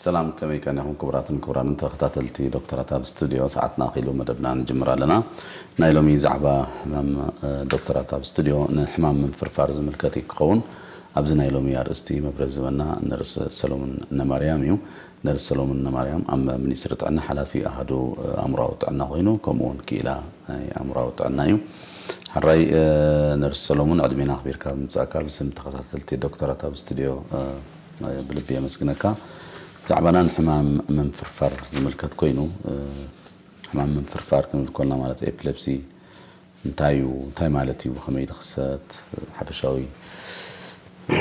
ሰላም፣ ከመይ ቀኒኹም ክቡራትን ክቡራንን ተኸታተልቲ ዶክተራት ኣብ ስቱድዮ? ሰዓትና ኣኺሉ መደብና ንጅምር ኣለና። ናይ ሎሚ ዛዕባ ሕማም፣ እ፣ ዶክተራት ኣብ ስቱድዮ ንሕማም ምንፍርፋር ዝምልከት እዩ ክኸውን። ኣብዚ ናይ ሎሚ ኣርእስቲ መብረዚ ዝህበና ነርስ ሰሎሞን ነማርያም እዩ። ነርስ ሰሎሞን ነማርያም ኣብ ሚኒስትሪ ጥዕና ሓላፊ ኣሃዱ፣ እ፣ ኣእምሮኣዊ ጥዕና ኮይኑ፣ ከምኡ እውን ክኢላ ናይ ኣእምሮኣዊ ጥዕና እዩ። ሕራይ፣ እ፣ ነርስ ሰሎሞን፣ ዕድሜና ኣኽቢርካ ብምምጻእካ ብስም ተኸታተልቲ ዶክተራት ኣብ ስቱድዮ፣ እ፣ ብልቢ የመስግነካ። ዛዕባና ንሕማም ምንፍርፋር ዝምልከት ኮይኑ፣ እ፣ ሕማም ምንፍርፋር ክንብል ከለና ማለት ኤፕለፕሲ እንታይ እዩ? እንታይ ማለት እዩ? ብኸመይ ዝኽሰት? ሓፈሻዊ፣ እ፣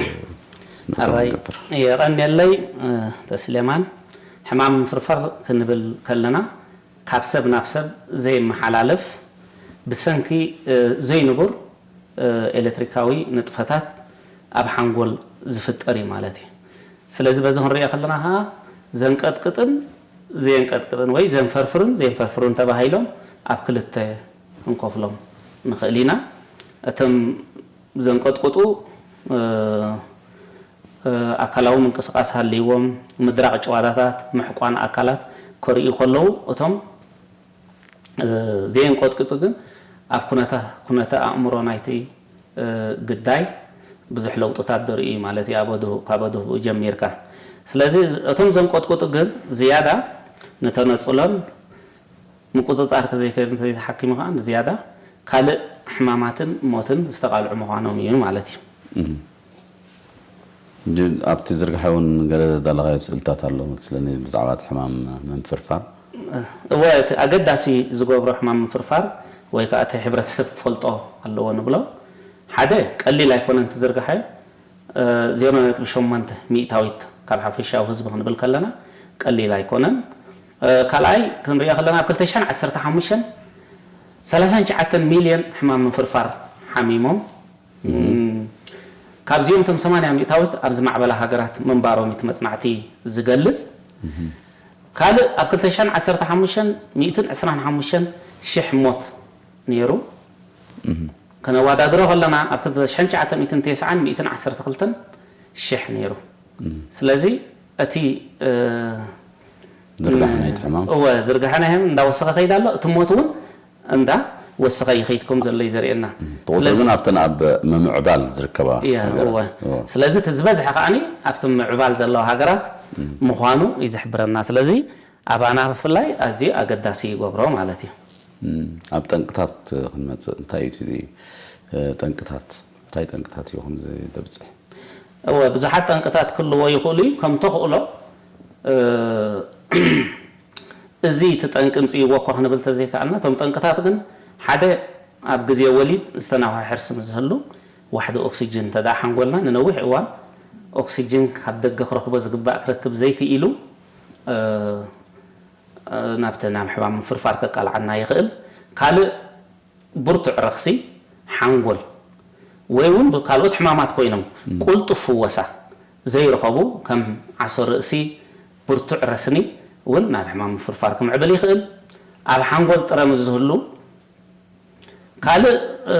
ምእታው ሕራይ ንገብር። የቐንየለይ፣ እ፣ ተስሌማን። ሕማም ምንፍርፋር ክንብል ከለና ካብ ሰብ ናብ ሰብ ዘይመሓላለፍ ብሰንኪ፣ እ፣ ዘይንቡር፣ እ፣ ኤሌክትሪካዊ ንጥፈታት ኣብ ሓንጎል ዝፍጠር እዩ ማለት እዩ። ስለዚ በዚ ክንሪኦ ከለና ኸዓ ዘንቀጥቅጥን ዘየንቀጥቅጥን ወይ ዘንፈርፍርን ዘየንፈርፍርን ተባሂሎም ኣብ ክልተ ክንከፍሎም ንኽእል ኢና። እቶም ዘንቀጥቅጡ፣ እ፣ እ፣ ኣካላዊ ምንቅስቓስ ሃልይዎም፣ ምድራቕ ጭዋዳታት፣ ምሕቋን ኣካላት ከርእዩ ከለዉ፣ እቶም፣ እ፣ ዘየንቀጥቅጡ ግን ኣብ ኩነታ-፣ ኩነተ ኣእምሮ ናይቲ፣ እ፣ ግዳይ ብዙሕ ለውጥታት ዘርእዩ እዩ ማለት እዩ፣ ኣብ ኣድህቦ-፣ ካብ ኣድህቦኡ ጀሚርካ። ስለዚ እቶም ዘንቀጥቅጡ ግን ዝያዳ ንተነጽሎን ምቁጽጻር ተዘይከይዱ እንተዘይተሓኪሙ ከኣ ንዝያዳ ካልእ ሕማማትን ሞትን ዝተቓልዑ ምዃኖም እዩ ማለት እዩ። እም። ጅ-፣ ኣብቲ ዝርግሐ እውን ገለ ዘዳለኻዮ ስእልታት ኣሎ መስለኒ ብዛዕባ እቲ ሕማም ምንፍርፋር። እወ፣ እቲ ኣገዳሲ ዝገብሮ ሕማም ምንፍርፋር ወይ ከኣ እቲ ሕብረተሰብ ክፈልጦ ኣለዎ ንብሎ፣ ሓደ ቀሊል ኣይኮነን እቲ ዝርግሐ፣ እ፣ ዜሮ ነጥቢ ሸሞንተ ሚእታዊት ካብ ሓፈሻዊ ህዝቢ ክንብል ከለና ቀሊል ኣይኮነን። እ፣ ካልኣይ ክንሪኦ ከለና ኣብ ክልተ ሽሕን ዓሰርተ ሓሙሽተን ሰላሳን ትሽዓተን ሚልዮን ሕማም ምንፍርፋር ሓሚሞም። እም፣ ካብዚኦም እቶም ሰማንያ ሚእታዊት ኣብ ዝማዕበላ ሃገራት ምንባሮም እቲ መጽናዕቲ ዝገልጽ። ካልእ ኣብ ክልተ ሽሕን ዓሰርተ ሓሙሽተን ሚእትን ዕስራን ሓሙሽተን ሽሕ ሞት ነይሩ። ከነወዳድሮ ከለና ኣብ ክልተ ሽሕን ትሽዓተ ሚእትን ተስዓን ሚእትን ዓሰርተ ክልተን ሽሕ ነይሩ። እም። ስለዚ እቲ፣ እ፣ ዝርጋሐ ናይቲ ሕማም? እወ፣ ዝርጋሐ ናይ ሕማም እንዳወሰኸ ከይድ ኣሎ፣ እቲ ሞት እውን እንዳወሰኸ ይኸይድ ከም ዘሎ እዩ ዘርእየና። እም። እቲ ቁጽሪ ስለዚ ግን ኣብተን ኣብ ምምዕባል ዝርከባ እያ፣ ሃገራት። እወ። እወ። ስለዚ እቲ ዝበዝሐ ከኣኒ ኣብቲ ምምዕባል ዘለዋ ሃገራት እም። ምዃኑ እዩ ዝሕብረና። ስለዚ ኣባና ብፍላይ ኣዝዩ ኣገዳሲ ይገብሮ ማለት እዩ። እም፣ ኣብ ጠንቅታት ክንመጽእ፣ እንታይ እዩ እቲ፣ እ፣ ጠንቅታት? እንታይ ጠንቅታት እዩ ከምዚ ዘብጽሕ? እወ፣ ብዙሓት ጠንቅታት ክህልዎ ይኽእሉ እዩ። ከም ተኽእሎ፣ እ፣ እዚ እቲ ጠንቂ ምጽእዎ እኳ ክንብል ተዘይከኣልና፣ እቶም ጠንቅታት ግን ሓደ ኣብ ግዜ ወሊድ ዝተናውሐ ሕርሲ ምስ ዝህሉ ዋሕዲ ኦክሲጅን እንተ ደኣ ሓንጎልና ንነዊሕ እዋን ኦክሲጅን ካብ ደገ ክረኽቦ ዝግባእ ክረክብ ዘይክኢሉ፣ እ፣ ናብቲ ናብ ሕማም ምፍርፋር ከቃልዓና ይኽእል። ካልእ ብርቱዕ ረኽሲ ሓንጎል ወይ እውን ብካልኦት ሕማማት ኮይኖም ም። ቁልጡፍ ፍወሳ ዘይረኸቡ ከም ዓሶ ርእሲ፣ ብርቱዕ ረስኒ እውን ናብ ሕማም ምፍርፋር ክምዕብል ይኽእል። ኣብ ሓንጎል ጥረ ምስ ዝህሉ ካልእ፣ እ፣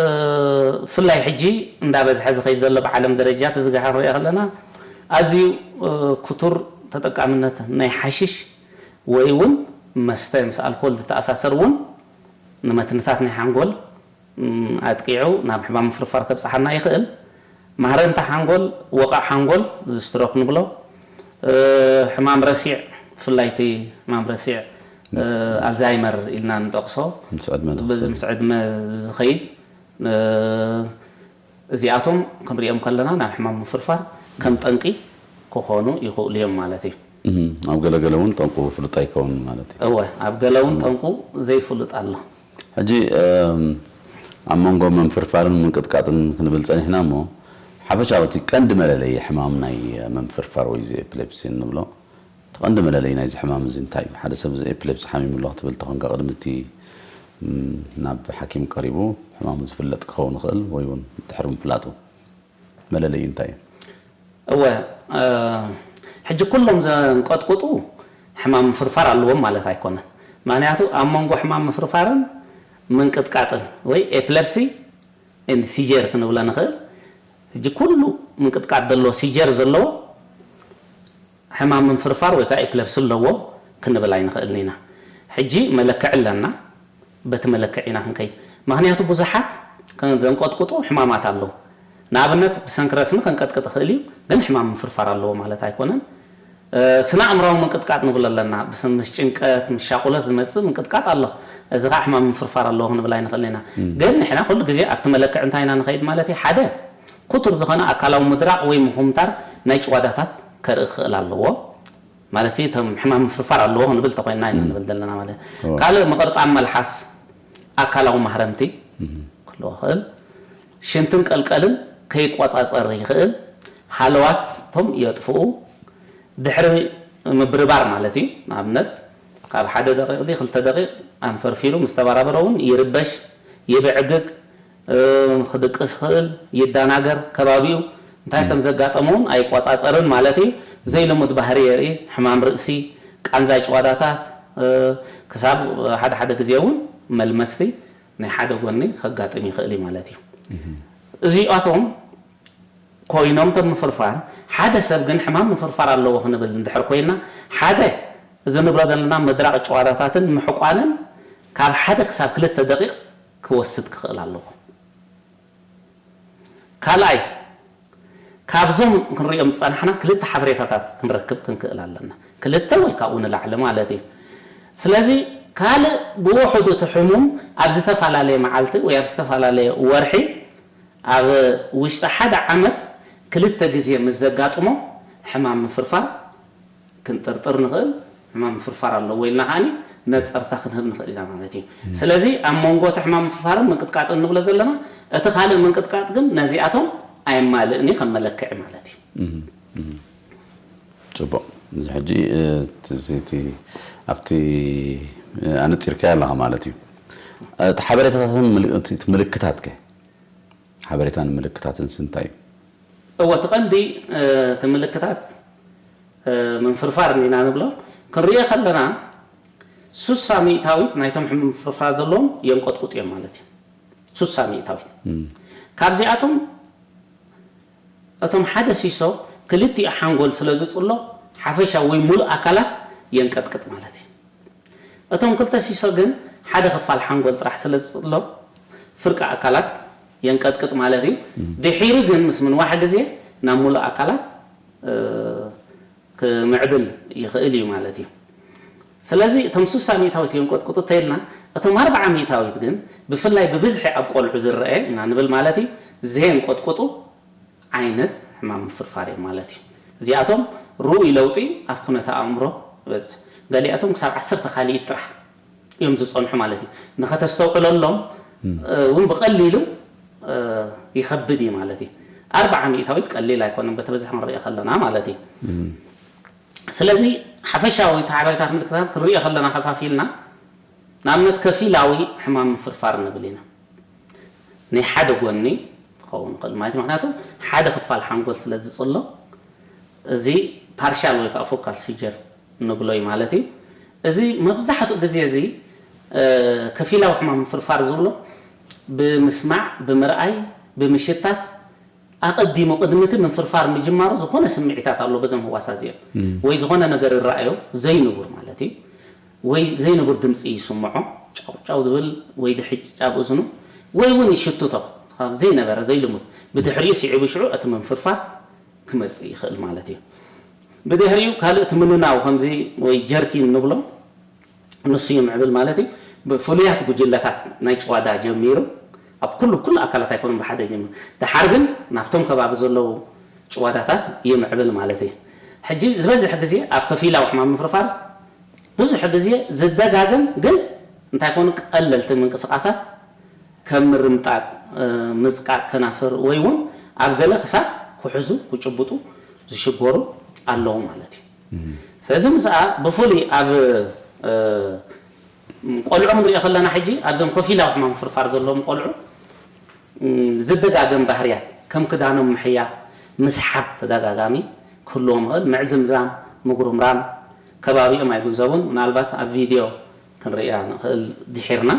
ብፍላይ ሕጂ እንዳበዝሐ ዝኸይድ ዘሎ ብዓለም ደረጃ እቲ ዝግሃር ንሪኦ ከለና ኣዝዩ፣ እ፣ ክቱር ተጠቃምነት ናይ ሓሽሽ ወይ እውን መስተ ምስ ኣልኮል ዝተኣሳሰር እውን ንመትንታት ናይ ሓንጎል፣ ም፣ ኣጥቂዑ ናብ ሕማም ምፍርፋር ከብጽሓና ይኽእል። ማህረምታ ሓንጎል፣ ወቓዕ ሓንጎል፣ እዚ ስትሮክ ንብሎ፣ እ፣ ሕማም ረሲዕ፣ ብፍላይ እቲ ሕማም ረሲዕ፣ እ፣ ምስ፣ ምስ ኣልዛይመር ኢልና ንጠቕሶ፣ ምስ ዕድመ በዚ ዝኽሰብ። ምስ ዕድመ ዝኸይድ፣ እ፣ እዚኣቶም ክንሪኦም ከለና ናብ ሕማም ምፍርፋር ከም ጠንቂ ክኾኑ ይኽእሉ እዮም ማለት እዩ። እም፣ ኣብ ገለ ገለ እውን ጠንቁ ፍሉጥ ኣይከውን ማለት እዩ። እወ፣ ኣብ ገለ እውን እም። ጠንቁ ዘይፍሉጥ ኣሎ። ሕጂ፣ እም፣ ኣብ መንጎ መንፍርፋርን ምንቅጥቃጥን ክንብል ጸኒሕና እሞ፣ ሓፈሻዊ እቲ ቀንዲ መለለዪ ሕማም ናይ መንፍርፋር ወይ እዚ ኤፕሌፕሲ እንብሎ፣ እቲ ቀንዲ መለለዪ ናይዚ ሕማም እዚ እንታይ እዩ? ሓደ ሰብ እዚ ኤፕሌፕሲ ሓሚሙ ኣሎ ክትብል ተኾንካ፣ ቅድሚ እቲ፣ እም፣ ናብ ሓኪም ቀሪቡ ሕማሙ ዝፍለጥ ክኸውን ይኽእል ወይ እውን ድሕሪ ምፍላጡ መለለዪ እንታይ እዩ? እወ፣ እ፣ ሕጂ ኩሎም ዘንቀጥቅጡ ሕማም ምፍርፋር ኣለዎም ማለት ኣይኮነን። ምኽንያቱ ኣብ መንጎ ሕማም ምፍርፋርን ምንቅጥቃጥን ወይ ኤፕለፕሲ ኤንድ ሲጀር ክንብሎ ንኽእል። ሕጂ ኩሉ ምንቅጥቃጥ ዘለዎ፣ ሲጀር ዘለዎ ሕማም ምንፍርፋር ወይ ከዓ ኤፕለፕሲ ኣለዎ ክንብል ኣይንኽእልን ኢና። ሕጂ መለክዒ ኣለና፣ በቲ መለክዒ ኢና ክንከይድ። ምኽንያቱ ብዙሓት ከም ዘንቀጥቅጡ ሕማማት ኣለዉ። ንኣብነት ብሰንኪ ረስኒ ከንቀጥቅጥ ይኽእል እዩ፣ ግን ሕማም ምንፍርፋር ኣለዎ ማለት ኣይኮነን። ስነ ኣእምራዊ ምንቅጥቃጥ ንብል ኣለና። ምስ ጭንቀት ምስ ሻቁለት ዝመፅእ ምንቅጥቃጥ ኣሎ። እዚ ከዓ ሕማም ምንፍርፋር ኣለዎ ክንብል ኣይንኽእል ኢና። ግን ንሕና ኩሉ ግዜ ኣብቲ መለክዕ እንታይ ኢና ንኸይድ ማለት እዩ? ሓደ ክቱር ዝኾነ ኣካላዊ ምድራቕ ወይ ምኹምታር ናይ ጭዋዳታት ከርኢ ክኽእል ኣለዎ። ማለት እቶም ሕማም ምፍርፋር ኣለዎ ክንብል ተኮይንና ኢና ንብል ዘለና ማለት። ካልእ ምቕርጣም መልሓስ፣ ኣካላዊ ማህረምቲ ክህልዎ ይኽእል። ሽንትን ቀልቀልን ከይቆጻጸር ይኽእል። ሃለዋቶም የጥፍኡ። ድሕሪ ምብርባር ማለት እዩ። ንኣብነት ካብ ሓደ ደቂቕ ድዩ ክልተ ደቂቕ ኣንፈርፊሩ ምስ ተበራበረ እውን ይርበሽ፣ ይብዕግግ፣ ክድቅስ ይኽእል፣ ይዳናገር፣ ከባቢኡ እንታይ ከም ዘጋጠሞ እውን ኣይቆጻጸርን ማለት እዩ። ዘይልሙድ ባህሪ የርኢ፣ ሕማም ርእሲ፣ ቃንዛ ጭዋዳታት፣ ክሳብ ሓደ ሓደ ግዜ እውን መልመስቲ ናይ ሓደ ጎኒ ከጋጥም ይኽእል እዩ ማለት እዩ። እዚኣቶም ኮይኖም እቶም ምፍርፋር፣ ሓደ ሰብ ግን ሕማም ምፍርፋር ኣለዎ ክንብል እንድሕር ኮይና፣ ሓደ እዚ ንብሎ ዘለና ምድራቕ ጭዋዳታትን ምሕቋንን ካብ ሓደ ክሳብ ክልተ ደቂቕ ክወስድ ክኽእል ኣለዎ። ካልኣይ፣ ካብዞም ክንሪኦም ዝጸናሕና ክልተ ሓበሬታታት ክንረክብ ክንክእል ኣለና። ክልተ ወይ ካብኡ ንላዕሊ ማለት እዩ። ስለዚ ካልእ ብውሕዱ እቲ ሕሙም ኣብ ዝተፈላለየ መዓልቲ ወይ ኣብ ዝተፈላለየ ወርሒ ኣብ ውሽጢ ሓደ ዓመት ክልተ ግዜ ምስ ዘጋጥሞ ሕማም ምፍርፋር ክንጥርጥር ንኽእል። ሕማም ምፍርፋር ኣለዎ ኢልና ከዓኒ ነጸርታ ክንህብ ንኽእል ኢና ማለት እዩ። ስለዚ ኣብ መንጎ እቲ ሕማም ምፍርፋርን ምንቅጥቃጥን ንብሎ ዘለና፣ እቲ ካልእ ምንቅጥቃጥ ግን ነዚኣቶም ኣየማልእን እዩ ከም መለክዒ ማለት እዩ። ጽቡቕ። እዚ ሕጂ እቲ ኣብቲ ኣነጺርካዮ ኣለኻ ማለት እዩ። እቲ ሓበሬታታትን ምልክታት ከ? ሓበሬታን ምልክታትን እንታይ እዩ? እወ እቲ ቀንዲ እቲ ምልክታት ምንፍርፋር ኢና ንብሎ ክንሪኦ ከለና ሱሳ ሚእታዊት ናይቶም ሕምም ምፍርፋር ዘለዎም የንቀጥቁጡ እዮም ማለት እዩ። ሱሳ ሚእታዊት ካብዚኣቶም እቶም ሓደ ሲሶ ክልቲኡ ሓንጎል ስለ ዝፅሎ ሓፈሻ ወይ ሙሉእ ኣካላት የንቀጥቅጥ ማለት እዩ። እቶም ክልተ ሲሶ ግን ሓደ ክፋል ሓንጎል ጥራሕ ስለ ዝፅሎ ፍርቂ ኣካላት የንቀጥቅጥ ማለት እዩ። ድሒሩ ግን ምስ ምንዋሕ ግዜ ናብ ሙሉእ ኣካላት ክምዕብል ይኽእል እዩ ማለት እዩ። ስለዚ እቶም ስሳ ሚእታዊት የንቀጥቅጡ ተይልና እቶም ኣርብዓ ሚእታዊት ግን ብፍላይ ብብዝሒ ኣብ ቆልዑ ዝረአ ኢና ንብል ማለት እዩ። ዘየንቀጥቅጡ ዓይነት ሕማም ምፍርፋር እዮም ማለት እዩ። እዚኣቶም ርኡይ ለውጢ ኣብ ኩነተ ኣእምሮ ይበፅሕ። ገሊኣቶም ክሳብ ዓሰርተ ካልኢት ጥራሕ እዮም ዝፀንሑ ማለት እዩ። ንኸተስተውዕለሎም እውን ብቐሊሉ ይኸብድ እዩ ማለት እዩ። ኣርብዓ ሚእታዊት ቀሊል ኣይኮነን በቲ ብዝሒ ክንሪኦ ከለና ማለት እዩ። ስለዚ ሓፈሻዊ እቲ ሓበሬታት ምልክታት ክንሪኦ ከለና ከፋፊልና ንኣብነት ከፊላዊ ሕማም ምፍርፋር ንብል ኢና። ናይ ሓደ ጎኒ ክኸውን ይኽእል ማለት እዩ። ምክንያቱ ሓደ ክፋል ሓንጎል ስለ ዝፅሎ እዚ ፓርሻል ወይ ከዓ ፎካል ሲጀር ንብሎ እዩ ማለት እዩ። እዚ መብዛሕትኡ ግዜ እዚ ከፊላዊ ሕማም ምፍርፋር ዝብሎ ብምስማዕ፣ ብምርኣይ፣ ብምሽታት ኣቐዲሙ ቅድሚ እቲ ምንፍርፋር ምጅማሩ ዝኾነ ስምዒታት ኣሎ በዞም ህዋሳ እዚኦም ወይ ዝኾነ ነገር ይረኣዮ ዘይንቡር ማለት እዩ ወይ ዘይንቡር ድምፂ ይስምዖ ጫው ጫው ዝብል ወይ ድሕጭ ኣብ እዝኑ ወይ እውን ይሽትቶ ካብ ዘይነበረ ዘይልሙድ ብድሕሪኡ ስዒቡ ሽዑ እቲ ምንፍርፋር ክመፅእ ይኽእል ማለት እዩ። ብድሕሪኡ ካልእ እቲ ምንናው ከምዚ ወይ ጀርኪን ንብሎ ንሱ ይምዕብል ማለት እዩ። ብፍሉያት ጉጅለታት ናይ ጭዋዳ ጀሚሩ ኣብ ኩሉ ኩሉ ኣካላት ኣይኮኑን ብሓደ ጀሚሩ ድሓር ግን ናብቶም ከባቢ ዘለዉ ጭዋዳታት ይምዕብል ማለት እዩ። ሕጂ ዝበዝሕ ግዜ ኣብ ከፊላዊ ሕማም ምፍርፋር ብዙሕ ግዜ ዝደጋገም ግን እንታይ ኮኑ ቀለልቲ ምንቅስቃሳት ከም ምርምጣጥ፣ ምጽቃጥ ከናፍር ወይ እውን ኣብ ገለ ክሳብ ክሕዙ ክጭብጡ ዝሽገሩ ኣለዉ ማለት እዩ። ስለዚ ምስኣ ብፍሉይ ኣብ ቆልዑ ክንሪኦ ከለና ሕጂ ኣብዞም ከፊላዊ ሕማም ፍርፋር ዘለዎም ቆልዑ ዝደጋገም ባህርያት ከም ክዳኖም ምሕያኽ፣ ምስሓብ ተደጋጋሚ ክህልዎም ይኽእል፣ ምዕዝምዛም፣ ምጉርምራም፣ ከባቢኦም ኣይግንዘቡን። ምናልባት ኣብ ቪድዮ ክንርእያ ንኽእል ድሒርና።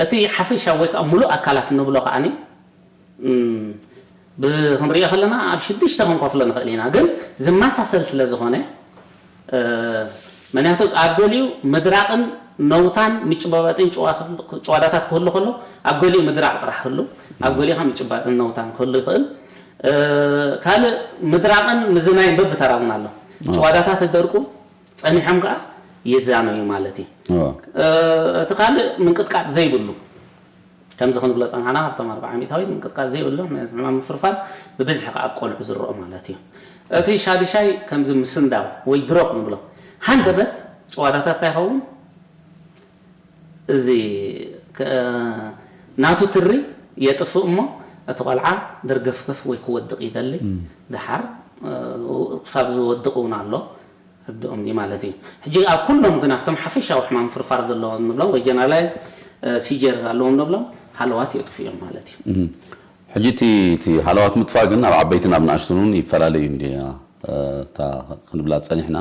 እቲ ሓፈሻዊ ወይ ከዓ ሙሉእ ኣካላት እንብሎ ከዓኒ ብ- ክንሪኦ ከለና ኣብ ሽዱሽተ ክንከፍሎ ንኽእል ኢና፣ ግን ዝመሳሰል ስለ ዝኾነ፣ እ፣ ምክንያቱ ኣብ ገሊኡ ምድራቕን ነውታን ምጭባባጥን ጭዋ- ጭዋዳታት ክህሉ ከሎ፣ ኣብ ገሊኡ ምድራቕ ጥራሕ ክህሉ፣ ኣብ ገሊኡ ከዓ ምጭባጥን ነውታን ክህሉ ይኽእል። እ፣ ካልእ ምድራቕን ምዝናይን በብተራ እውን ኣሎ። ጭዋዳታት ይደርቁ፣ ጸኒሖም ከዓ ይዛነዩ ማለት እዩ። እቲ ካልእ ምንቅጥቃጥ ዘይብሉ፣ ከምዚ ክንብሎ ጸናሕና፣ ካብቶም ኣርብዓ ሚእታዊት ምንቅጥቃጥ ዘይብሉ ሕማም ምፍርፋር፣ ብብዝሒ ከኣ ኣብ ቆልዑ ዝረኦ ማለት እዩ። እቲ ሻድሻይ ከምዚ ምስንዳው ወይ ድሮፕ ንብሎ፣ ሃንደበት ጭዋዳታት እንታይ ይኸውን? እዚ ከ- ናቱ ትሪ የጥፍእ እሞ፣ እቲ ቆልዓ ደርገፍገፍ ወይ ክወድቕ ይደሊ። ድሓር ክሳብ ዝወድቕ እውን ኣሎ። ርድኦም እዩ ማለት እዩ። ሕጂ ኣብ ኩሎም ግን ኣብቶም ሓፈሻዊ ሕማም ፍርፋር ዘለዎም ንብሎም ወይ ጀነራላይዝ ሲጀርስ ኣለዎም ንብሎም ሃለዋት የጥፍኡ እዮም ማለት እዩ። ሕጂ እቲ እቲ ሃለዋት ምጥፋእ ግን ኣብ ዓበይትን ኣብ ንኣሽቱን እውን ይፈላለ እዩ እንዲ እታ ክንብላ ጸኒሕና።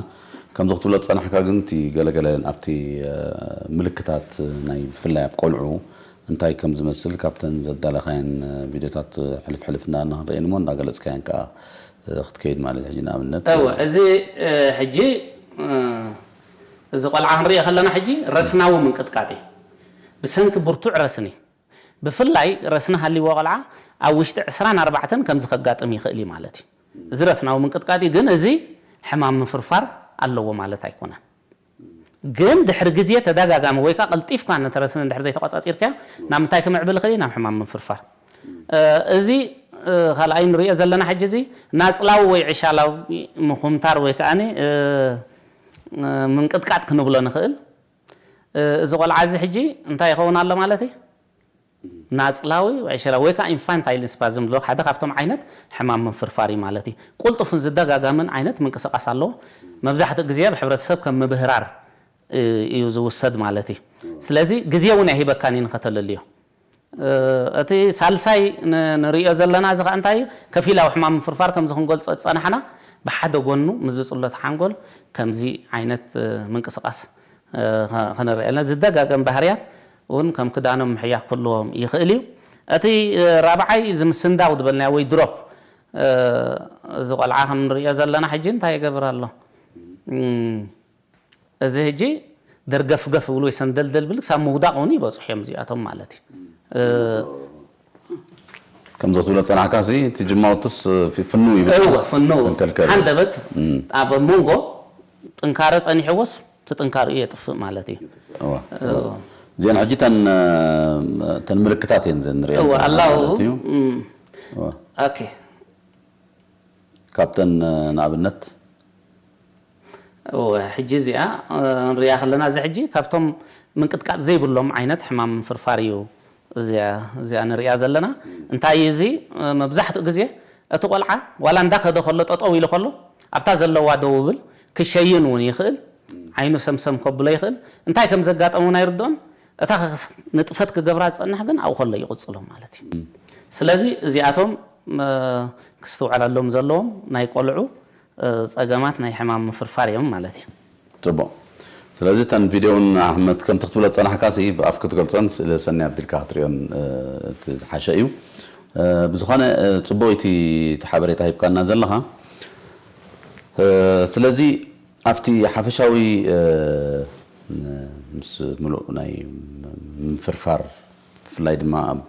ከምዚ ክትብሎ ዝጸናሕካ ግን እቲ ገለገለ ኣብቲ ምልክታት ናይ ብፍላይ ኣብ ቆልዑ እንታይ ከም ዝመስል ካብተን ዘዳለኻየን ቪድዮታት ሕልፍ ሕልፍ እንዳ ንኽንርእየን እሞ እንዳገለጽካየን ከኣ ክትከይድ ማለት ሕጂ ንኣብነት እወ እዚ ሕጂ እዚ ቆልዓ ክንሪኦ ከለና ሕጂ ረስናዊ ምንቅጥቃጥ እዩ። ብሰንኪ ብርቱዕ ረስኒ ብፍላይ ረስኒ ሃልይዎ ቆልዓ ኣብ ውሽጢ ዕስራን ኣርባዕተን ከምዚ ከጋጥም ይኽእል እዩ ማለት እዩ። እዚ ረስናዊ ምንቅጥቃጥ እዩ፣ ግን እዚ ሕማም ምፍርፋር ኣለዎ ማለት ኣይኮነን። ግን ድሕሪ ግዜ ተደጋጋሚ ወይ ከዓ ቀልጢፍካ ነቲ ረስኒ እንድሕር ዘይተቋጻጺርካዮ ናብ ምንታይ ክምዕብል ይኽእል እዩ? ናብ ሕማም ምፍርፋር። እዚ ካልኣይ ንሪኦ ዘለና ሕጂ እዚ ናጽላዊ ወይ ዕሻላዊ ምኹምታር ወይ ከዓ ምንቅጥቃጥ ክንብሎ ንኽእል። እዚ ቆልዓ እዚ ሕጂ እንታይ ይኸውን ኣሎ ማለት እዩ? ናጽላዊ ወይ ዕሸላዊ ወይ ከዓ ኢንፋንታይል ስፓዝም ዝብሎ ሓደ ካብቶም ዓይነት ሕማም ምፍርፋር እዩ ማለት እዩ። ቁልጡፍን ዝደጋጋምን ዓይነት ምንቅስቃስ ኣለዎ። መብዛሕትኡ ግዜ ኣብ ሕብረተሰብ ከም ምብህራር እዩ ዝውሰድ ማለት እዩ። ስለዚ ግዜ እውን ኣይሂበካን እዩ ንኸተለልዮ። እቲ ሳልሳይ ንሪኦ ዘለና እዚ ከዓ እንታይ እዩ? ከፊላዊ ሕማም ምፍርፋር ከምዚ ክንገልጾ ዝጸናሕና ብሓደ ጎኑ ምስ ዝጽሎት ሓንጎል ከምዚ ዓይነት ምንቅስቃስ ከነርኢ ኣለና። ዝደጋገም ባህርያት እውን ከም ክዳኖም ምሕያኽ ክህልዎም ይኽእል እዩ። እቲ ራብዓይ እዚ ምስንዳው ዝበልናዮ ወይ ድሮፕ እዚ ቆልዓ ከም ንሪኦ ዘለና ሕጂ እንታይ ይገብር ኣሎ? እዚ ሕጂ ደርገፍገፍ ብሉ ወይ ሰንደልደል ብል ክሳብ ምውዳቕ እውን ይበፅሑ እዮም እዚኣቶም ማለት እዩ። ከምዚ ክትብሎ ፀናሕካ ሲ እቲ ጅማውቱስ ፍኑ ይብል እወ ፍኑ ሰንከልከል። ሓንደበት ኣብ መንጎ ጥንካረ ፀኒሕዎስ እቲ ጥንካሪኡ የጥፍእ ማለት እዩ። እወ። እዚአን ሕጂ ተን ተን ምልክታት እየን ዘን ንሪአን እወ ኣለና ኣላው ማለት እዩ። እም። እወ። ኦኬ። ካብተን ንኣብነት እወ ሕጂ እዚኣ ንሪኣ ከለና እዚ ሕጂ ካብቶም ምንቅጥቃጥ ዘይብሎም ዓይነት ሕማም ፍርፋር እዩ። እዚኣ እዚኣ ንሪኣ ዘለና እንታይ እዩ እዚ? መብዛሕትኡ ግዜ እቲ ቆልዓ ዋላ እንዳኸደ ከሎ ጠጠው ኢሉ ከሎ ኣብታ ዘለዋ ደው ብል ክሸይን እውን ይኽእል። ዓይኑ ሰምሰም ከብሎ ይኽእል። እንታይ ከም ዘጋጠሙ እውን ኣይርድኦን። እታ ንጥፈት ክገብራ ዝጸንሕ ግን ኣብኡ ከሎ ይቕጽሎ ማለት እዩ። ስለዚ እዚኣቶም ክስትውዓለሎም ዘለዎም ናይ ቆልዑ ጸገማት ናይ ሕማም ምፍርፋር እዮም ማለት እዩ። ጽቡቕ። ስለዚ እተን ቪድዮ እውን ኣሕመድ ከምቲ ክትብሎ ዝጸናሕካ ሲ ብኣፍ ክትገልጸን ስእሊ ሰኒ ኣቢልካ ክትሪኦን እቲ ዝሓሸ እዩ። ብዝኾነ ጽቡቕ እቲ ሓበሬታ ሂብካና ዘለኻ። ስለዚ ኣብቲ ሓፈሻዊ ምስ ምሉእ ናይ ምፍርፋር ብፍላይ ድማ ኣብ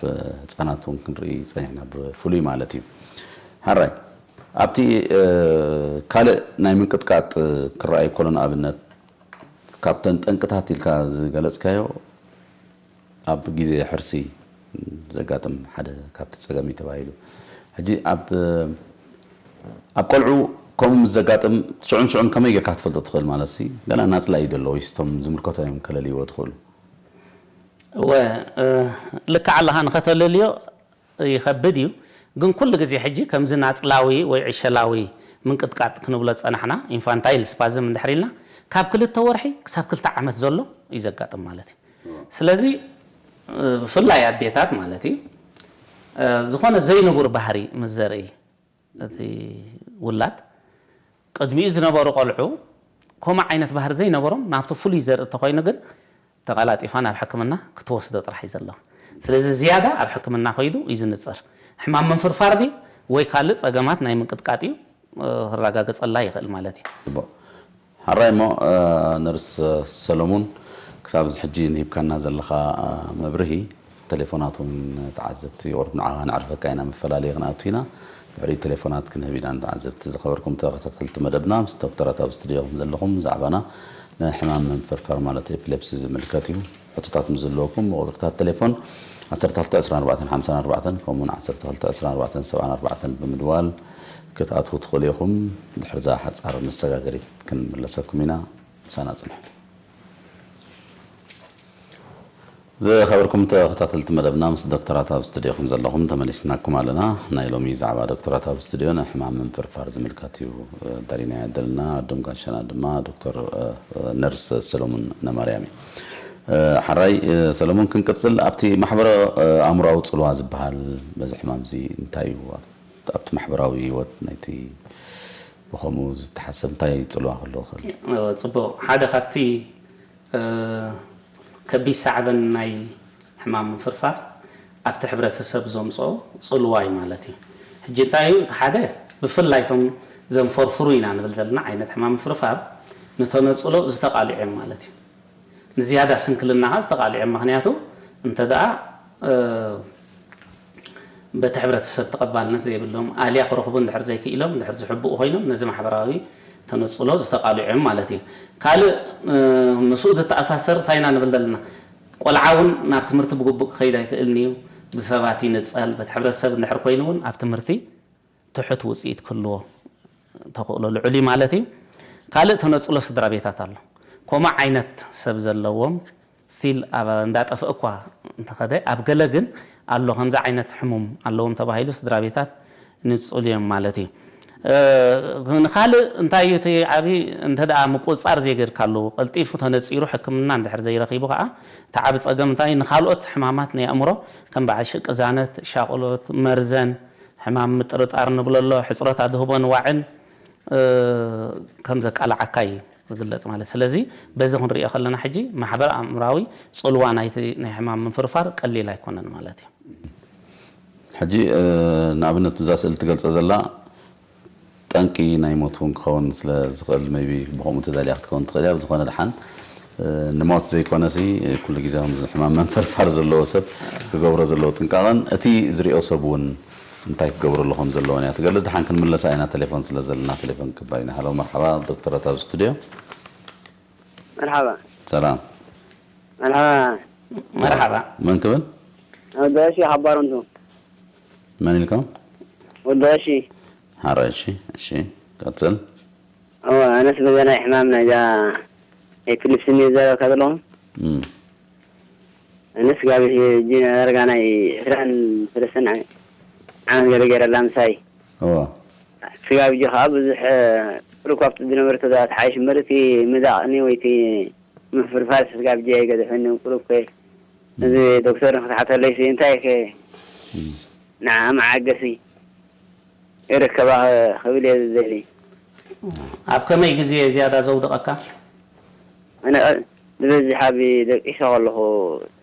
ህፃናት እውን ክንርኢ ፀኒሕና ብፍሉይ ማለት እዩ። ሓራይ ኣብቲ ካልእ ናይ ምንቅጥቃጥ ክረኣይ ከሎ ንኣብነት ካብተን ጠንቅታት ኢልካ ዝገለፅካዮ ኣብ ግዜ ሕርሲ ዘጋጥም ሓደ ካብቲ ጸገም እዩ ተባሂሉ። ሕጂ ኣብ ኣብ ቆልዑ ከምኡ ምስ ዘጋጥም ሽዑን ሽዑን ከመይ ጌርካ ክትፈልጦ ትኽእል ማለት ሲ ገና ናጽላ እዩ ዘሎ ወይስ እቶም ዝምልከቶ እዮም ከለልይዎ ትኽእሉ? እወ ልክዕ ኣለኻ ንኸተለልዮ ይኸብድ እዩ። ግን ኩሉ ግዜ ሕጂ ከምዚ ናጽላዊ ወይ ዕሸላዊ ምንቅጥቃጥ ክንብሎ ዝጸናሕና ኢንፋንታይል ስፓዝም እንድሕር ኢልና ካብ ክልተ ወርሒ ክሳብ ክልተ ዓመት ዘሎ እዩ ዘጋጥም ማለት እዩ። ስለዚ ብፍላይ ኣዴታት ማለት እዩ ዝኾነ ዘይንቡር ባህሪ ምስ ዘርኢ እቲ ውላድ ቅድሚኡ ዝነበሩ ቆልዑ ከምኡ ዓይነት ባህሪ ዘይነበሮም ናብቲ ፍሉይ ዘርኢ እንተኾይኑ ግን ተቐላጢፋ ናብ ሕክምና ክትወስዶ ጥራሕ እዩ ዘለዋ። ስለዚ ዝያዳ ኣብ ሕክምና ከይዱ እዩ ዝንፀር። ሕማም ምንፍርፋር ድዩ ወይ ካልእ ጸገማት ናይ ምንቅጥቃጥ እዩ፣ እ፣ ክረጋገጸላ ይኽእል ማለት እዩ። ጽቡቕ። ሓራይ እሞ፣ እ፣ ነርስ ሰለሙን፣ ክሳብ እዚ ሕጂ ንሂብካና ዘለኻ፣ እ፣ መብርሂ፣ ቴሌፎናት እውን ተዓዘብቲ ይቐርቡ፣ ንዓኻ ነዕርፈካ ኢና፣ መፈላለዪ ክንኣቱ ኢና። ድሕሪ ቴሌፎናት ክንህብ ኢና ንተዓዘብቲ። ዝኸበርኩም ተኸታተልቲ መደብና፣ ምስ ዶክተራት ኣብ ስቱድዮ ከም ዘለኹም፣ ዛዕባና ንሕማም ምንፍርፋር ማለት ኤፒሌፕሲ ዝምልከት እዩ። ሕቶታት ምስ ዘለወኩም፣ ብቁጽርታት ቴሌፎን ዓሰርተ ክልተ ዕስራን ኣርባዕተን ሓምሳን ኣርባዕተን፣ ከምኡውን ዓሰርተ ክልተ ዕስራን ኣርባዕተን ሰብዓን ኣርባዕተን ብምድዋል ክትኣትዉ ትኽእሉ ኢኹም። ድሕሪ እዛ ሓጻር መሰጋገሪት ክንምለሰኩም ኢና። ምሳና ጽንሑ። ዝኸበርኩም ተኸታተልቲ መደብና፣ ምስ ዶክተራት ኣብ ስቱድዮ ከም ዘለኹም ተመሊስናኩም ኣለና። ናይ ሎሚ ዛዕባ ዶክተራት ኣብ ስቱድዮ ንሕማም ምንፍርፋር ዝምልከት እዩ፣ እ፣ ዳሪና ያደልና። ኣዶም ጋሻና ድማ ዶክተር፣ እ፣ እ፣ ነርስ ሰሎሞን ነማርያም እዩ። እ፣ ሓራይ፣ እ፣ ሰሎሞን፣ ክንቅጽል፣ ኣብቲ ማሕበረ፣ እ፣ ኣእምሮኣዊ ጽልዋ ዝበሃል በዚ ሕማም እዚ እንታይ እዩ? ኣብ-፣ ኣብቲ ማሕበራዊ ህይወት ናይቲ ብኸምኡ ዝተሓሰብ እንታይ ጽልዋ ክህልዎ ይኽእል? እ፣ ጽቡቕ። ሓደ ካብቲ እ፣ ከቢድ ሳዕበን ናይ ሕማም ምፍርፋር ኣብቲ ሕብረተሰብ ዘምጽኦ ጽልዋ እዩ ማለት እዩ። ሕጂ እንታይ እዩ? እቲ ሓደ፣ ብፍላይ እቶም ዘንፈርፍሩ ኢና ንብል ዘለና ዓይነት ሕማም ምፍርፋር ንተነጽሎ ዝተቓልዑ እዮም ማለት እዩ። ንዝያዳ ስንክልና ኸዓ ዝተቓልዑ እዮም። ምኽንያቱ እንተ ደኣ፣ እ፣ በቲ ሕብረተሰብ ተቐባልነት ዘይብሎም፣ ኣልያ ክረኽቡ እንድሕር ዘይክኢሎም፣ እንድሕር ዝሕብኡ ኮይኖም፣ ነዚ ማሕበራዊ ተነጽሎ ዝተቓልዑ እዮም ማለት እዩ። ካልእ፣ እ፣ ምስኡ ዝተኣሳሰር እንታይ ኢና ንብል ዘለና? ቆልዓ እውን ናብ ትምህርቲ ብግቡእ ክኸይድ ኣይክእልን እዩ። ብሰባት ይንጸል። በቲ ሕብረተሰብ እንድሕር ኮይኑ እውን ኣብ ትምህርቲ ትሑት ውጽኢት ክህልዎ ተኽእሎ ልዑል እዩ ማለት እዩ። ካልእ ተነጽሎ ስድራ ቤታት ኣሎ። ከምኡ ዓይነት ሰብ ዘለዎም ስቲል ኣብ እንዳጠፍአ እኳ እንተኸደ፣ ኣብ ገለ ግን ኣሎ፣ ከምዚ ዓይነት ሕሙም ኣለዎም ተባሂሉ ስድራ ቤታት ንጹል እዮም ማለት እዩ። እ፣ ንኻልእ እንታይ እዩ እቲ ዓቢ፣ እንተ ደኣ ምቁጽጻር ዘይገድካሉ፣ ቀልጢፉ ተነጺሩ ሕክምና እንድሕር ዘይረኺቡ ከኣ፣ እቲ ዓቢ ጸገም እንታይ እዩ? ንኻልኦት ሕማማት ናይ ኣእምሮ ከም በዓል ሽቅዛነት፣ ሻቕሎት፣ መርዘን፣ ሕማም ምጥርጣር ንብሎ ኣሎ፣ ሕጽረት ኣድህቦን ዋዕን፣ እ፣ ከም ዘቃልዓካ እዩ ዝግለጽ ማለት። ስለዚ በዚ ክንሪኦ ከለና ሕጂ ማሕበር ኣእምራዊ ጽልዋ ናይቲ ናይ ሕማም ምንፍርፋር ቀሊል ኣይኮነን ማለት እዩ። ሕጂ፣ እ፣ ንኣብነት ብዛ ስእሊ ትገልጾ ዘላ ጠንቂ ናይ ሞት እውን ክኸውን ስለ ዝኽእል፣ maybe ብኸምኡ ተዳልያ ክትከውን ትኽእል እያ። ብዝኾነ ደሓን፣ እ፣ ንሞት ዘይኮነሲ፣ እ፣ ኩሉ ግዜ ከምዚ ሕማም መንፈርፋር ዘለዎ ሰብ ክገብሮ ዘለዎ ጥንቃቐን እቲ ዝሪኦ ሰብ እውን እንታይ ክገብረሉ ከም ዘለዎን እያ ትገልጽ። ደሓን ክንምለሳ ኢና፣ ቴሌፎን ስለ ዘለና ቴሌፎን ክባል ኢና። ሃሎ፣ መርሓባ፣ ዶክተራት ኣብ ስቱድዮ። መርሓባ። ሰላም። መርሓባ። መርሓባ። መን ክብል? ወዲ ቀሺ ካብ ባረንቱ። መን ኢልካ? ወዲ ቀሺ። ሓራይ፣ እሺ፣ እሺ፣ ቀጽል። እወ፣ ኣነስ በዛ ናይ ሕማም ናይዛ ኤፒሊፕሲ ንዩ ዘረብካ ዘለኹ። እም። ኣነስ ጋብ ሕጂ ዳርጋ ናይ ዕስራን ሰለስተን ዓመት ገለ ገይረላ ምሳይ። እወ። ስጋብ ሕጂ ከኣ ብዙሕ፣ እ፣ ቁሩብ ካብቲ ዝነበረ ተዛዋቲ ሓይሽ እምበር እቲ ምዛቕኒ ወይ እቲ ምፍርፋር ስጋብ ሕጂ ኣይገደፈኒ። ቁሩብ ከ እዚ ዶክተር ንክትሓተለይ ሲ እንታይ ከ እም። ንዓ መዓገሲ ይርከባ ክብል እየ ዝደሊ። ኣብ ከመይ ግዜ ዝያዳ ዘውድቐካ? ኣነ ዝበዝሕ ኣብ ደቂሰ ከለኹ፣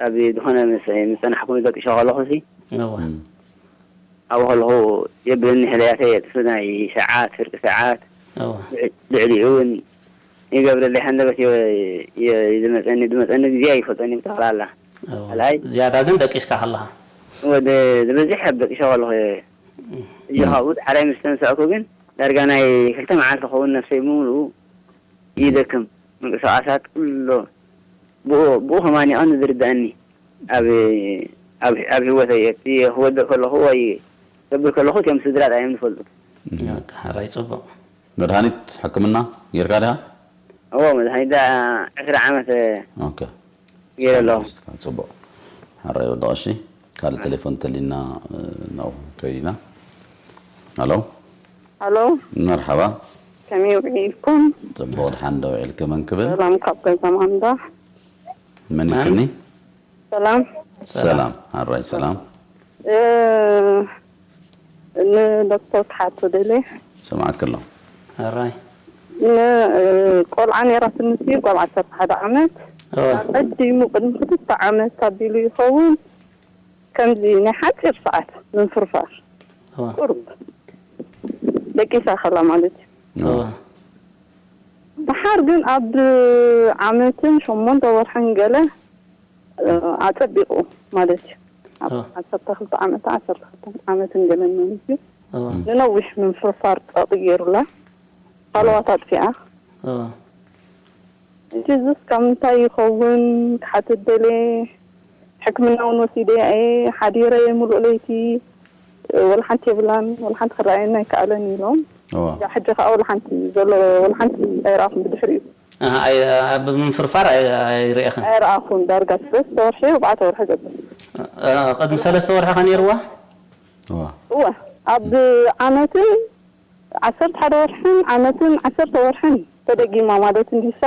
ኣብ ዝኾነ ምስ፣ ምስ ጸናሕኩ ደቂሰ ከለኹ ሲ፣ እወ። እም። ኣብኡ ከለኹ የብለኒ፣ ሕለያተይ የጥፍ፣ ናይ ሰዓት፣ ፍርቂ ሰዓት፣ እወ። ልዕ-፣ ልዕሊኡ እውን ይገብረለይ፣ ሃንደበት የ-፣ የ-፣ ዝመጸኒ፣ ዝመጸኒ ግዜ ኣይፈልጦን እዩ ብጠቕላላ። እወ። ካልኣይ ዝያዳ ግን ደቂስካ ከለኻ? ወደ ዝበዝሕ ኣብ ደቂሰ ከለኹ እየ። እም። ሕጂ እም። ካብኡ ዳሕራይ ምስ ተንሳእኩ ግን ዳርጋ ናይ ክልተ መዓልቲ ክኸውን ነፍሰይ ብምሉኡ ይደክም። ምንቅስቓሳት ኩሉ ብኡ፣ ብኡ ከማን እዩ ቀንዲ ዝርድኣኒ። ኣብ፣ ኣብ፣ ኣብ ህይወተይ እቲ ክወድእ ከለኹ ወይ ክገብር ከለኹ እቶም ስድራ ጥራይ እዮም ዝፈልጡ። በቃ፣ ሕራይ ጽቡቕ። መድሃኒት ሕክምና ጌርካ ዲኻ? እዎ፣ መድሃኒት ደኣ ዕስራ ዓመት ኦኬ። ገይረ ኣለኹ። ጽቡቕ። ሕራይ ወዲ ቀሺ፣ ካልእ ቴሌፎን ተሊና፣ እ፣ ናብኡ ከይድ ኢና። ሃሎ። ሃሎ። መርሓባ። ከመይ ውዒልኩም? ጽቡቕ፣ ድሓን ዶ ውዒልኪ? መን ክብል? ሰላም ካብ ገዛ ማንዳ። መን መን? ኢልክኒ? ሰላም። ሰላም። ሰላም። ኣራይ ሰላም። እ፣ ንዶክተር ክሓቶ ደልየ። ሰማዕኪ ኣለኹ። ኣራይ። ን-፣ እ፣ ቆልዓ ነይራትኒ፣ ጓል ዓሰርተ ሓደ ዓመት። እወ። ኣቐዲሙ ቅድሚ ክልተ ዓመት ኣቢሉ ይኸውን። ከምዚ ናይ ሓጺር ሰዓት ምንፍርፋር። እወ። ቁሩብ። ደቂሳ ከላ ማለት እዩ። እወ። ደሓር ግን ኣብ ዓመትን ሸሞንተ ወርሕን ገለ ኣጸቢቑ ማለት እዩ። ኣብ ዓሰርተ ክልተ ዓመት ዓሰርተ ክልተ ዓመትን ገለን ማለት እዩ። ንነዊሕ ምንፍርፋር ጸቕጢ ገይሩላ። ካልኦት ኣጥፊኣ። ሕጂ እዚስ ካብ ምንታይ ይኸውን ክሓትት ደልየ። ሕክምና እውን ወሲደ እየ ሓዲረ ሙሉእ ለይቲ። ወላ ሓንቲ የብላን፣ ወላ ሓንቲ ክረኣየና ኣይከኣለን ኢሎም። ሕጂ ከዓ ወላ ሓንቲ ዘሎ ወላ ሓንቲ ኣይረኣኹን ብድሕሪኡ። ኣብ ምንፍርፋር ኣይርኤኽን? ኣይረኣኹን። ዳርጋ ሰለስተ ወርሒ ኣርባዕተ ወርሒ ገብር። ቅድሚ ሰለስተ ወርሒ ከ ነይርዋ? እወ፣ ኣብ ዓመትን ዓሰርተ ሓደ ወርሕን ዓመትን ዓሰርተ ወርሕን ተደጊማ ማለት እንዲሳ።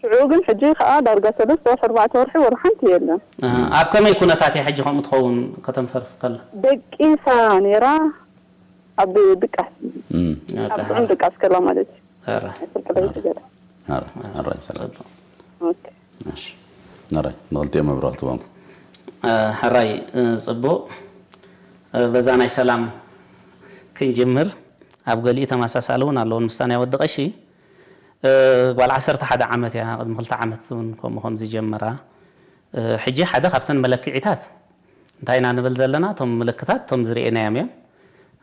ሽዑ ግን ሕጂ ከዓ ዳርጋ ሰለስተ ወርሒ ኣርባዕተ ወርሒ ወላ ሓንቲ የለን። ኣብ ከመይ ኩነታት እያ ሕጂ ከምኡ ትኸውን ከተንፈርፍ ከላ? ደቂሳ ነይራ ኣብ ድቃስ፣ ኣብ ጥዑም ድቃስ ከላ ማለት እዩ። ሕራይ። ስልቂ ለይቲ ገለ። ሕራይ ሰላም። ኦኬ። እሺ፣ ሕራይ ንክልቲኦም መብርሂ ክትቦም። ሕራይ፣ ጽቡቕ። በዛ ናይ ሰላም ክንጅምር። ኣብ ገሊኡ ተመሳሳሊ እውን ኣለዎ። ምስታ ናይ ወዲ ቀሺ ጓል ዓሰርተ ሓደ ዓመት እያ። ቅድሚ ክልተ ዓመት እውን ከምኡ ከም ዝጀመራ። ሕጂ ሓደ ካብተን መለክዒታት እንታይ ኢና ንብል ዘለና? እቶም ምልክታት እቶም ዝርእናዮም እዮም።